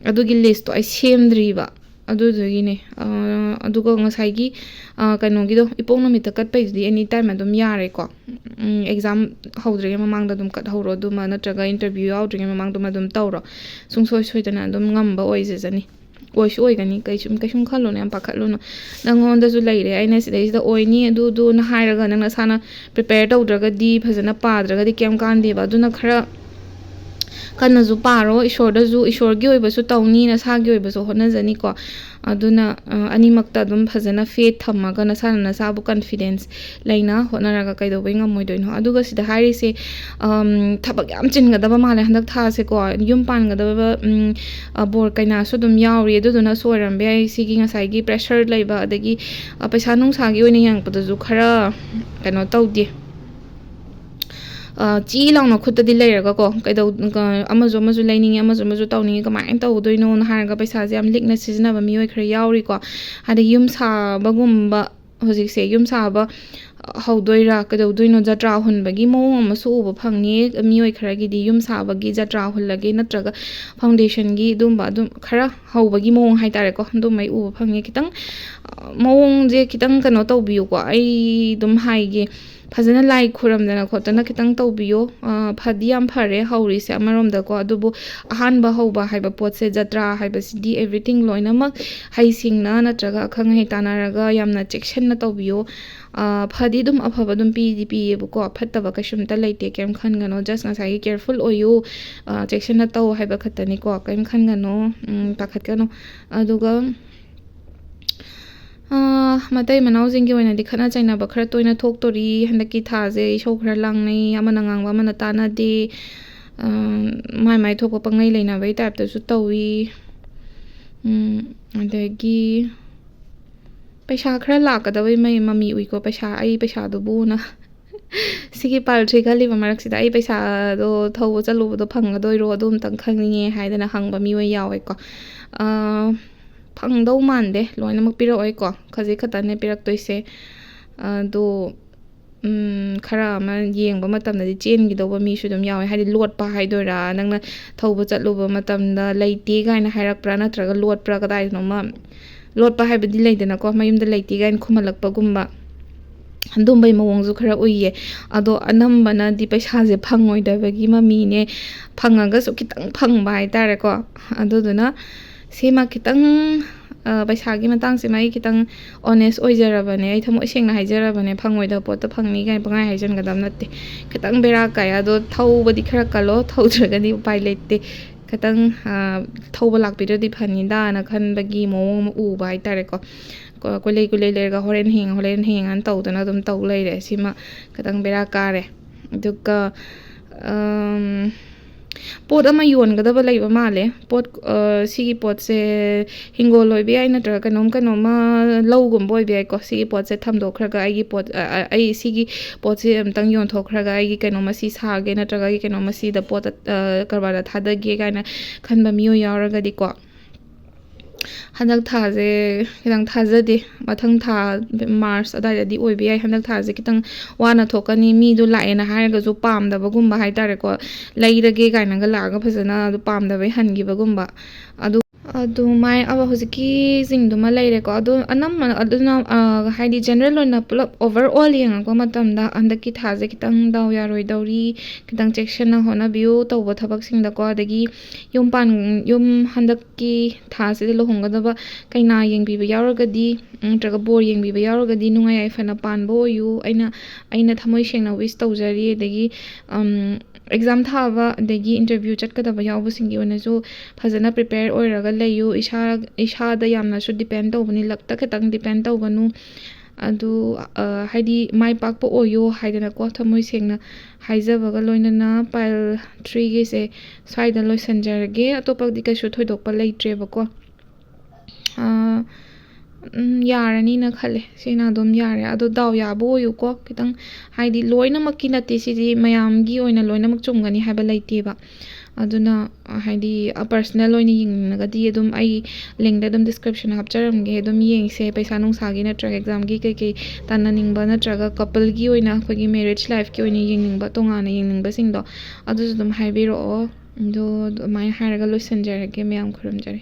ꯑꯗꯨꯒꯤ listꯇꯣ ꯑꯩ ꯁꯦꯝꯗ꯭ꯔꯤꯕ꯫ ꯑꯗꯨꯗꯨꯒꯤꯅꯦ꯫ ꯑ, ꯑꯗꯨꯒ ꯉꯁꯥꯏꯒꯤ, ꯑ, ꯀꯩꯅꯣꯒꯤꯗꯣ, ꯏꯄꯣꯛ ꯅꯨꯃꯤꯠꯇ ꯀꯠꯄꯩꯗꯨꯗꯤ any time ꯑꯗꯨꯝ ꯌꯥꯔꯦꯀꯣ꯫ ꯎꯝ, exam ꯍꯧꯗ꯭ꯔꯤꯉꯩ ꯃꯃꯥꯡꯗ ꯑꯗꯨꯝ ꯀꯠꯍꯧꯔꯣ ꯑꯗꯨꯃ, ꯅꯠꯇ꯭ꯔꯒ interview ꯌꯥꯎꯗ꯭ꯔꯤꯉꯩ ꯃꯃꯥꯡꯗꯨꯃ ꯑꯗꯨꯝ ꯇꯧꯔꯣ꯫ ꯁꯨꯡꯁꯣꯏ ꯁꯣꯏꯗꯅ ꯑꯗꯨꯝ ꯉꯝꯕ ꯑꯣꯏꯖꯖꯅꯤ꯫ ꯑꯣꯏꯁꯨ ꯑꯣꯏꯒꯅꯤ, ꯀꯩꯁꯨꯝ, ꯀꯩꯁꯨꯝ ꯈꯜꯂꯨꯅꯨ, ꯌꯥꯝ ꯄꯥꯈꯠꯂꯨꯅꯨ꯫ ꯅꯪꯉꯣꯟꯗꯁꯨ ꯂꯩꯔꯦ, ꯑꯩꯅ ꯁꯤꯗꯩꯁꯤꯗ ꯑꯣꯏꯅꯤ, ꯑꯗꯨ, ꯑꯗꯨꯅ ꯍꯥꯏꯔꯒ ꯅꯪ ꯅꯁꯥꯅ prepare ꯇꯧꯗ꯭ꯔꯒꯗꯤ, ꯐꯖꯅ ꯄꯥꯗ꯭ꯔꯒꯗꯤ ꯀꯩꯝ ꯀꯥꯟꯗꯦꯕ꯫ ꯑꯗꯨꯅ ꯈꯔ ꯀꯟꯅꯁꯨ ꯄꯥꯔꯣ, ꯏꯁꯣꯔꯗꯁꯨ, ꯏꯁꯣꯔꯒꯤ ꯑꯣꯏꯕꯁꯨ ꯇꯧꯅꯤ, ꯅꯁꯥꯒꯤ ꯑꯣꯏꯕꯁꯨ ꯍꯣꯠꯅꯖꯅꯤꯀꯣ꯫ ꯑꯗꯨꯅ, ꯑ, ꯑꯅꯤꯃꯛꯇ ꯑꯗꯨꯝ ꯐꯖꯅ faith ꯊꯝꯃꯒ, ꯅꯁꯥꯅ ꯅꯁꯥꯕꯨ confidence ꯂꯩꯅ ꯍꯣꯠꯅꯔꯒ ꯀꯩꯗꯧꯕꯩ ꯉꯝꯃꯣꯏꯗꯣꯏꯅꯣ? ꯑꯗꯨꯒ ꯁꯤꯗ ꯍꯥꯏꯔꯤꯁꯦ, ꯑꯝ, ꯊꯕꯛ ꯌꯥꯝ ꯆꯤꯟꯒꯗꯕ ꯃꯥꯜꯂꯦ ꯍꯟꯗꯛ ꯊꯥꯁꯦꯀꯣ꯫ ꯌꯨꯝ ꯄꯥꯟꯒꯗꯕ, ꯎꯝ, ꯑ, ꯕꯣꯔ ꯀꯩꯅꯥꯁꯨ ꯑꯗꯨꯝ ꯌꯥꯎꯔꯤ, ꯑꯗꯨꯗꯨꯅꯁꯨ ꯑꯣꯏꯔꯝꯕ ꯌꯥꯏ꯫ ꯁꯤꯒꯤ ꯉꯁꯥꯏꯒꯤ pressure ꯂꯩꯕ, ꯑꯗꯒꯤ, ꯑ, ꯄꯩꯁꯥ ꯅꯨꯡꯁꯥꯒꯤ ꯑꯣꯏꯅ ꯌꯦꯡꯉꯛꯄꯗꯁꯨ ꯈꯔ ꯀꯩꯅꯣ ꯇꯧꯗꯦ꯫ ꯑ, ꯆꯤ ꯂꯥꯎꯅ ꯈꯨꯠꯇꯗꯤ ꯂꯩꯔꯒꯀꯣ, ꯀꯩꯗꯧ-, ꯀ-, ꯑꯃꯁꯨ ꯑꯃꯁꯨ ꯂꯩꯅꯤꯡꯉꯤ, ꯑꯃꯁꯨ ꯑꯃꯁꯨ ꯇꯧꯅꯤꯡꯉꯤ, ꯀꯃꯥꯏꯅ ꯇꯧꯗꯣꯏꯅꯣꯅ ꯍꯥꯏꯔꯒ ꯄꯩꯁꯥꯁꯦ ꯌꯥꯝ ꯂꯤꯛꯅ ꯁꯤꯖꯤꯟꯅꯕ ꯃꯤꯑꯣꯏ ꯈꯔ ꯌꯥꯎꯔꯤꯀꯣ꯫ ꯑꯗꯒꯤ ꯌꯨꯝ ꯁꯥꯕꯒꯨꯝꯕ, ꯍꯧꯖꯤꯛꯁꯦ ꯌꯨꯝ ꯁꯥꯕ ꯍꯧꯗꯣꯏꯔꯥ, ꯀꯩꯗꯧꯗꯣꯏꯅꯣ, ꯖꯇ꯭ꯔꯥ ꯍꯨꯟꯕꯒꯤ ꯃꯑꯣꯡ ꯑꯃꯁꯨ ꯎꯕ ꯐꯪꯉꯤ꯫ ꯃꯤꯑꯣꯏ ꯈꯔꯒꯤꯗꯤ ꯌꯨꯝ ꯁꯥꯕꯒꯤ ꯖꯇ꯭ꯔꯥ ꯍꯨꯜꯂꯒꯦ, ꯅꯠꯇ꯭ꯔꯒ foundationꯒꯤ ꯑꯗꯨꯝꯕ ꯑꯗꯨꯝ ꯈꯔ ꯍꯧꯕꯒꯤ ꯃꯑꯣꯡ ꯍꯥꯏꯇꯥꯔꯦꯀꯣ, ꯑꯗꯨꯝꯕꯩ ꯎꯕ ꯐꯪꯉꯤ꯫ ꯈꯤꯇꯪ, ꯑ, ꯃꯑꯣꯡꯁꯦ ꯈꯤꯇꯪ ꯀꯩꯅꯣ ꯇꯧꯕꯤꯌꯨꯀꯣ, ꯑꯩ ꯑꯗꯨꯝ ꯍꯥꯏꯒꯦ꯫ ꯐꯖꯅ ꯂꯥꯏ ꯈꯨꯔꯝꯗꯅ ꯈꯣꯠꯇꯅ ꯈꯤꯇꯪ ꯇꯧꯕꯤꯌꯣ꯫ ꯑ, ꯐꯗꯤ ꯌꯥꯝ ꯐꯔꯦ ꯍꯧꯔꯤꯁꯦ ꯑꯃꯔꯣꯝꯗꯀꯣ, ꯑꯗꯨꯕꯨ ꯑꯍꯥꯟꯕ ꯍꯧꯕ ꯍꯥꯏꯕ ꯄꯣꯠꯁꯦ, ꯖꯇ꯭ꯔꯥ ꯍꯥꯏꯕꯁꯤꯗꯤ everything ꯂꯣꯏꯅꯃꯛ ꯍꯩꯁꯤꯡꯅ ꯅꯠꯇ꯭ꯔꯒ ꯑꯈꯪ ꯑꯍꯩ ꯇꯥꯟꯅꯔꯒ ꯌꯥꯝꯅ ꯆꯦꯛꯁꯤꯟꯅ ꯇꯧꯕꯤꯌꯣ꯫ ꯑ, ꯐꯗꯤ ꯑꯗꯨꯝ ꯑꯐꯕ ꯑꯗꯨꯝ ꯄꯤꯗꯤ ꯄꯤꯌꯦꯕꯀꯣ, ꯐꯠꯇꯕ ꯀꯩꯁꯨꯝꯇ ꯂꯩꯇꯦ, ꯀꯩꯝ ꯈꯟꯒꯅꯣ꯫ Just ꯉꯁꯥꯏꯒꯤ careful ꯑꯣꯏꯌꯨ, ꯑ, ꯆꯦꯛꯁꯤꯟꯅ ꯇꯧ ꯍꯥꯏꯕ ꯈꯛꯇꯅꯤꯀꯣ, ꯀꯩꯝ ꯈꯟꯒꯅꯣ, ꯎꯝ, ꯄꯥꯈꯠꯀꯅꯣ꯫ ꯑꯗꯨꯒ ꯑꯥ, ꯃꯇꯩ ꯃꯅꯥꯎꯁꯤꯡꯒꯤ ꯑꯣꯏꯅꯗꯤ ꯈꯠꯅ ꯆꯩꯅꯕ ꯈꯔ ꯇꯣꯏꯅ ꯊꯣꯛꯇꯣꯔꯤ꯫ ꯍꯟꯗꯛꯀꯤ ꯊꯥꯁꯦ ꯏꯁꯧ ꯈꯔ ꯂꯥꯡꯅꯩ, ꯑꯃꯅ ꯉꯥꯡꯕ ꯑꯃꯅ ꯇꯥꯟꯅꯗꯦ꯫ ꯑꯥ, ꯃꯥꯏ ꯃꯥꯏ ꯊꯣꯛꯄ ꯄꯪꯂꯩ ꯂꯩꯅꯕꯩ typeꯇꯁꯨ ꯇꯧꯏ꯫ ꯎꯝ, ꯑꯗꯒꯤ ꯄꯩꯁꯥ ꯈꯔ ꯂꯥꯛꯀꯗꯕꯩ ꯃꯩ ꯃꯃꯤ ꯎꯏꯀꯣ, ꯄꯩꯁꯥ, ꯑꯩ ꯄꯩꯁꯥꯗꯨꯕꯨꯅ꯫ ꯁꯤꯒꯤ ꯄꯥꯏꯜ ꯊ꯭ꯔꯤ ꯈꯜꯂꯤꯕ ꯃꯔꯛꯁꯤꯗ ꯑꯩ ꯄꯩꯁꯥꯗꯣ ꯊꯧꯕ ꯆꯠꯂꯨꯕꯗꯣ ꯐꯪꯒꯗꯣꯏꯔꯣ, ꯑꯗꯨ ꯑꯝꯇꯪ ꯈꯪꯅꯤꯡꯉꯦ ꯍꯥꯏꯗꯅ ꯍꯪꯕ ꯃꯤꯑꯣꯏ ꯌꯥꯎꯋꯦꯀꯣ꯫ ꯑꯥ, ꯐꯪꯗꯧ ꯃꯥꯟꯗꯦ, ꯂꯣꯏꯅꯃꯛ ꯄꯤꯔꯛꯑꯣꯏꯀꯣ, ꯈꯖꯤꯛ ꯈꯛꯇꯅꯦ ꯄꯤꯔꯛꯇꯣꯏꯁꯦ꯫ ꯑꯗꯣ ꯎꯝ, ꯈꯔ ꯑꯃ ꯌꯦꯡꯕ ꯃꯇꯝꯗꯗꯤ ꯆꯦꯟꯈꯤꯗꯧꯕ ꯃꯤꯁꯨ ꯑꯗꯨꯝ ꯌꯥꯎꯋꯦ꯫ ꯍꯥꯏꯗꯤ ꯂꯣꯠꯄ ꯍꯥꯏꯗꯣꯏꯔꯥ, ꯅꯪꯅ ꯊꯧꯕ ꯆꯠꯂꯨꯕ ꯃꯇꯝꯗ "ꯂꯩꯇꯦ" ꯀꯥꯏꯅ ꯍꯥꯏꯔꯛꯄ꯭ꯔꯥ, ꯅꯠꯇ꯭ꯔꯒ ꯂꯣꯠꯄ꯭ꯔꯥ, ꯀꯗꯥꯏꯗꯅꯣꯃ ꯂꯣꯠꯄ ꯍꯥꯏꯕꯗꯤ ꯂꯩꯗꯅꯀꯣ, ꯃꯌꯨꯝꯗ "ꯂꯩꯇꯦ" ꯀꯥꯏꯅ ꯈꯨꯝꯍꯜꯂꯛꯄꯒꯨꯝꯕ, ꯑꯗꯨꯝꯕꯩ ꯃꯑꯣꯡꯁꯨ ꯈꯔ ꯎꯏꯌꯦ꯫ ꯑꯗꯣ ꯑꯅꯝꯕꯅꯗꯤ ꯄꯩꯁꯥꯁꯦ ꯐꯪꯉꯣꯏꯗꯕꯒꯤ ꯃꯃꯤꯅꯦ, ꯐꯪꯉꯒꯁꯨ ꯈꯤꯇꯪ ꯐꯪꯕ ꯍꯥꯏꯇꯥꯔꯦꯀꯣ꯫ ꯑꯗꯨꯗꯨꯅ ꯁꯤꯃ ꯈꯤꯇꯪ, ꯑ, ꯄꯩꯁꯥꯒꯤ ꯃꯇꯥꯡꯁꯤꯃ ꯑꯩ ꯈꯤꯇꯪ ꯑꯣꯅꯦꯁ ꯑꯣꯏꯖꯔꯕꯅꯦ, ꯑꯩ ꯊꯃꯣꯏ ꯁꯦꯡꯅ ꯍꯥꯏꯖꯔꯕꯅꯦ꯫ ꯐꯪꯉꯣꯏꯗꯕ ꯄꯣꯠꯇ ꯐꯪꯅꯤ ꯀꯥꯏꯅ ꯄꯪꯍꯥꯏ ꯍꯥꯏꯖꯟꯒꯗꯕ ꯅꯠꯇꯦ꯫ ꯈꯤꯇꯪ ꯕꯦꯔꯥ ꯀꯥꯏ꯫ ꯑꯗꯣ ꯊꯧꯕꯗꯤ ꯈꯔ ꯀꯜꯂꯣ, ꯊꯧꯗ꯭ꯔꯒꯗꯤ ꯎꯄꯥꯏ ꯂꯩꯇꯦ꯫ ꯈꯤꯇꯪ, ꯑ, ꯊꯧꯕ ꯂꯥꯛꯄꯤꯔꯗꯤ ꯐꯅꯤꯗꯥꯅ ꯈꯟꯕꯒꯤ ꯃꯑꯣꯡ ꯑꯃ ꯎꯕ ꯍꯥꯏꯇꯥꯔꯦꯀꯣ꯫ ꯀꯣ-, ꯀꯣꯏꯂꯩ ꯀꯣꯏꯂꯩ ꯂꯩꯔꯒ "ꯍꯣꯔꯦꯟ ꯍꯌꯦꯡ, ꯍꯣꯔꯦꯟ ꯍꯌꯦꯡ" ꯑꯅ ꯇꯧꯗꯅ ꯑꯗꯨꯝ ꯇꯧ ꯂꯩꯔꯦ꯫ ꯁꯤꯃ ꯈꯤꯇꯪ ꯕꯦꯔꯥ ꯀꯥꯔꯦ꯫ ꯑꯗꯨꯒ, ꯑꯝ, ꯄꯣꯠ ꯑꯃ ꯌꯣꯟꯒꯗꯕ ꯂꯩꯕ ꯃꯥꯜꯂꯦ꯫ ꯄꯣꯠ, ꯑ, ꯁꯤꯒꯤ ꯄꯣꯠꯁꯦ ꯍꯤꯡꯒꯣꯜ ꯑꯣꯏꯕ ꯌꯥꯏ, ꯅꯠꯇ꯭ꯔꯒ ꯀꯩꯅꯣꯝ, ꯀꯩꯅꯣꯝꯃ ꯂꯧꯒꯨꯝꯕ ꯑꯣꯏꯕ ꯌꯥꯏꯀꯣ꯫ ꯁꯤꯒꯤ ꯄꯣꯠꯁꯦ ꯊꯝꯗꯣꯛꯈ꯭ꯔꯒ ꯑꯩꯒꯤ ꯄꯣꯠ, ꯑ, ꯑ, ꯑꯩ ꯁꯤꯒꯤ ꯄꯣꯠꯁꯦ ꯑꯝꯇꯪ ꯌꯣꯟꯊꯣꯛꯈ꯭ꯔꯒ ꯑꯩꯒꯤ ꯀꯩꯅꯣꯝꯃ ꯁꯤ ꯁꯥꯒꯦ, ꯅꯠꯇ꯭ꯔꯒ ꯑꯩꯒꯤ ꯀꯩꯅꯣꯝꯃ ꯁꯤꯗ ꯄꯣꯠꯇ, ꯑ, ꯀꯔꯕꯥꯔꯗ ꯊꯥꯗꯒꯦ ꯀꯥꯏꯅ ꯈꯟꯕ ꯃꯤꯑꯣꯏ ꯌꯥꯎꯔꯒꯗꯤꯀꯣ꯫ ꯍꯟꯗꯛ ꯊꯥꯁꯦ ꯈꯤꯇꯪ ꯊꯥꯖꯗꯦ꯫ ꯃꯊꯪ ꯊꯥ, ꯃꯥꯔꯆ ꯑꯗꯥꯏꯗꯗꯤ ꯑꯣꯏꯕ ꯌꯥꯏ꯫ ꯍꯟꯗꯛ ꯊꯥꯁꯦ ꯈꯤꯇꯪ ꯋꯥꯅ ꯊꯣꯛꯀꯅꯤ꯫ ꯃꯤꯗꯣ ꯂꯥꯛꯑꯦꯅ ꯍꯥꯏꯔꯒꯁꯨ ꯄꯥꯝꯗꯕꯒꯨꯝꯕ ꯍꯥꯏꯇꯥꯔꯦꯀꯣ꯫ ꯂꯩꯔꯒꯦ ꯀꯥꯏꯅꯒ ꯂꯥꯛꯑꯒ ꯐꯖꯅ ꯑꯗꯨ ꯄꯥꯝꯗꯕꯩ ꯍꯟꯈꯤꯕꯒꯨꯝꯕ꯫ ꯑꯗꯨ, ꯑꯗꯨꯃꯥꯏ-, ꯑꯕ ꯍꯧꯖꯤꯛꯀꯤꯁꯤꯡꯗꯨꯃ ꯂꯩꯔꯦꯀꯣ꯫ ꯑꯗꯣ ꯑꯅꯝꯕꯅ ꯑꯗꯨꯅ, ꯑ, ꯍꯥꯏꯗꯤ ꯖꯦꯅꯔꯦꯜ ꯑꯣꯏꯅ ꯄꯨꯂꯞ ꯑꯣꯚꯔ ꯑꯣꯜ ꯌꯦꯡꯉꯛꯄ ꯃꯇꯝꯗ ꯍꯟꯗꯛꯀꯤ ꯊꯥꯁꯦ ꯈꯤꯇꯪ ꯗꯥꯎ ꯌꯥꯔꯣꯏꯗꯧꯔꯤ꯫ ꯈꯤꯇꯪ ꯆꯦꯛꯁꯤꯟꯅ ꯍꯣꯠꯅꯕꯤꯌꯨ ꯇꯧꯕ ꯊꯕꯛꯁꯤꯡꯗꯀꯣ꯫ ꯑꯗꯒꯤ ꯌꯨꯝ ꯄꯥꯟ-, ꯌꯨꯝ ꯍꯟꯗꯛꯀꯤ ꯊꯥꯁꯤꯗ ꯂꯨꯍꯣꯡꯒꯗꯕ ꯀꯩꯅꯥ ꯌꯦꯡꯕꯤꯕ ꯌꯥꯎꯔꯒꯗꯤ, ꯅꯠꯇ꯭ꯔꯒ ꯕꯣꯔ ꯌꯦꯡꯕꯤꯕ ꯌꯥꯎꯔꯒꯗꯤ ꯅꯨꯡꯉꯥꯏ ꯌꯥꯏꯐꯅ ꯄꯥꯟꯕ ꯑꯣꯏꯌꯨ꯫ ꯑꯩꯅ, ꯑꯩꯅ ꯊꯃꯣꯏ ꯁꯦꯡꯅ ꯋꯤꯁ ꯇꯧꯖꯔꯤ꯫ ꯑꯗꯒꯤ, ꯑꯝ, ꯑꯦꯛꯖꯥꯝ ꯊꯥꯕ ꯑꯗꯒꯤ ꯏꯟꯇꯔꯚ꯭ꯌꯨ ꯆꯠꯀꯗꯕ ꯌꯥꯎꯕꯁꯤꯡꯒꯤ ꯑꯣꯏꯅꯁꯨ ꯐꯖꯅ ꯄ꯭ꯔꯤꯄꯦꯌꯔ ꯑꯣꯏꯔꯒ ꯂꯩꯌꯨ꯫ ꯏꯁꯥ, ꯏꯁꯥꯗ ꯌꯥꯝꯅꯁꯨ ꯗꯤꯄꯦꯟ ꯇꯧꯕꯅꯤ, ꯂꯛꯇ ꯈꯤꯇꯪ ꯗꯤꯄꯦꯟ ꯇꯧꯒꯅꯨ꯫ ꯑꯗꯨ, ꯑ, ꯍꯥꯏꯗꯤ ꯃꯥꯏ ꯄꯥꯛꯄ ꯑꯣꯏꯌꯣ ꯍꯥꯏꯗꯅꯀꯣ, ꯊꯃꯣꯏ ꯁꯦꯡꯅ ꯍꯥꯏꯖꯕꯒ ꯂꯣꯏꯅꯅ ꯄꯥꯏꯜ ꯊ꯭ꯔꯤꯒꯤꯁꯦ ꯁ꯭ꯋꯥꯏꯗ ꯂꯣꯏꯁꯤꯟꯖꯔꯒꯦ꯫ ꯑꯇꯣꯞꯄꯗꯤ ꯀꯩꯁꯨ ꯊꯣꯏꯗꯣꯛꯄ ꯂꯩꯇ꯭ꯔꯦꯕꯀꯣ꯫ ꯑ, ꯎꯝ, ꯌꯥꯔꯅꯤꯅ ꯈꯜꯂꯦ꯫ ꯁꯤꯅ ꯑꯗꯨꯝ ꯌꯥꯔꯦ꯫ ꯑꯗꯣ ꯗꯥꯎ ꯌꯥꯕ ꯑꯣꯏꯌꯨꯀꯣ꯫ ꯈꯤꯇꯪ, ꯍꯥꯏꯗꯤ, ꯂꯣꯏꯅꯃꯛꯀꯤ ꯅꯠꯇꯦ, ꯁꯤꯗꯤ ꯃꯌꯥꯝꯒꯤ ꯑꯣꯏꯅ ꯂꯣꯏꯅꯃꯛ ꯆꯨꯝꯒꯅꯤ ꯍꯥꯏꯕ ꯂꯩꯇꯦꯕ꯫ ꯑꯗꯨꯅ, ꯍꯥꯏꯗꯤ, ꯄꯔꯁꯅꯦꯜ ꯑꯣꯏꯅ ꯌꯦꯡꯅꯤꯡꯉꯒꯗꯤ ꯑꯗꯨꯝ ꯑꯩ ꯂꯤꯡꯗ ꯑꯗꯨꯝ, ꯗꯤꯁꯀ꯭ꯔꯤꯞꯁꯟ ꯍꯥꯞꯆꯔꯝꯒꯦ, ꯑꯗꯨꯝ ꯌꯦꯡꯁꯦ꯫ ꯄꯩꯁꯥ ꯅꯨꯡꯁꯥꯒꯤ ꯅꯠꯇ꯭ꯔꯒ ꯑꯦꯛꯖꯥꯝꯒꯤ ꯀꯩꯀꯩ ꯇꯥꯟꯅꯅꯤꯡꯕ ꯅꯠꯇ꯭ꯔꯒ ꯀꯄꯜꯒꯤ ꯑꯣꯏꯅ ꯑꯩꯈꯣꯏꯒꯤ ꯃꯦꯔꯤꯌꯦꯖ ꯂꯥꯏꯐꯀꯤ ꯑꯣꯏꯅ ꯌꯦꯡꯅꯤꯡꯕ, ꯇꯣꯉꯥꯟꯅ ꯌꯦꯡꯅꯤꯡꯕꯁꯤꯡꯗꯣ, ꯑꯗꯨꯁꯨ ꯑꯗꯨꯝ ꯍꯥꯏꯕꯤꯔꯛꯑꯣ꯫ ꯑꯗꯣ ꯑꯗꯨꯃꯥꯏꯅ ꯍꯥꯏꯔꯒ ꯂꯣꯏꯁꯤꯟꯖꯔꯒꯦ꯫ ꯃꯌꯥꯝ ꯈꯨꯔꯨꯝꯖꯔꯤ꯫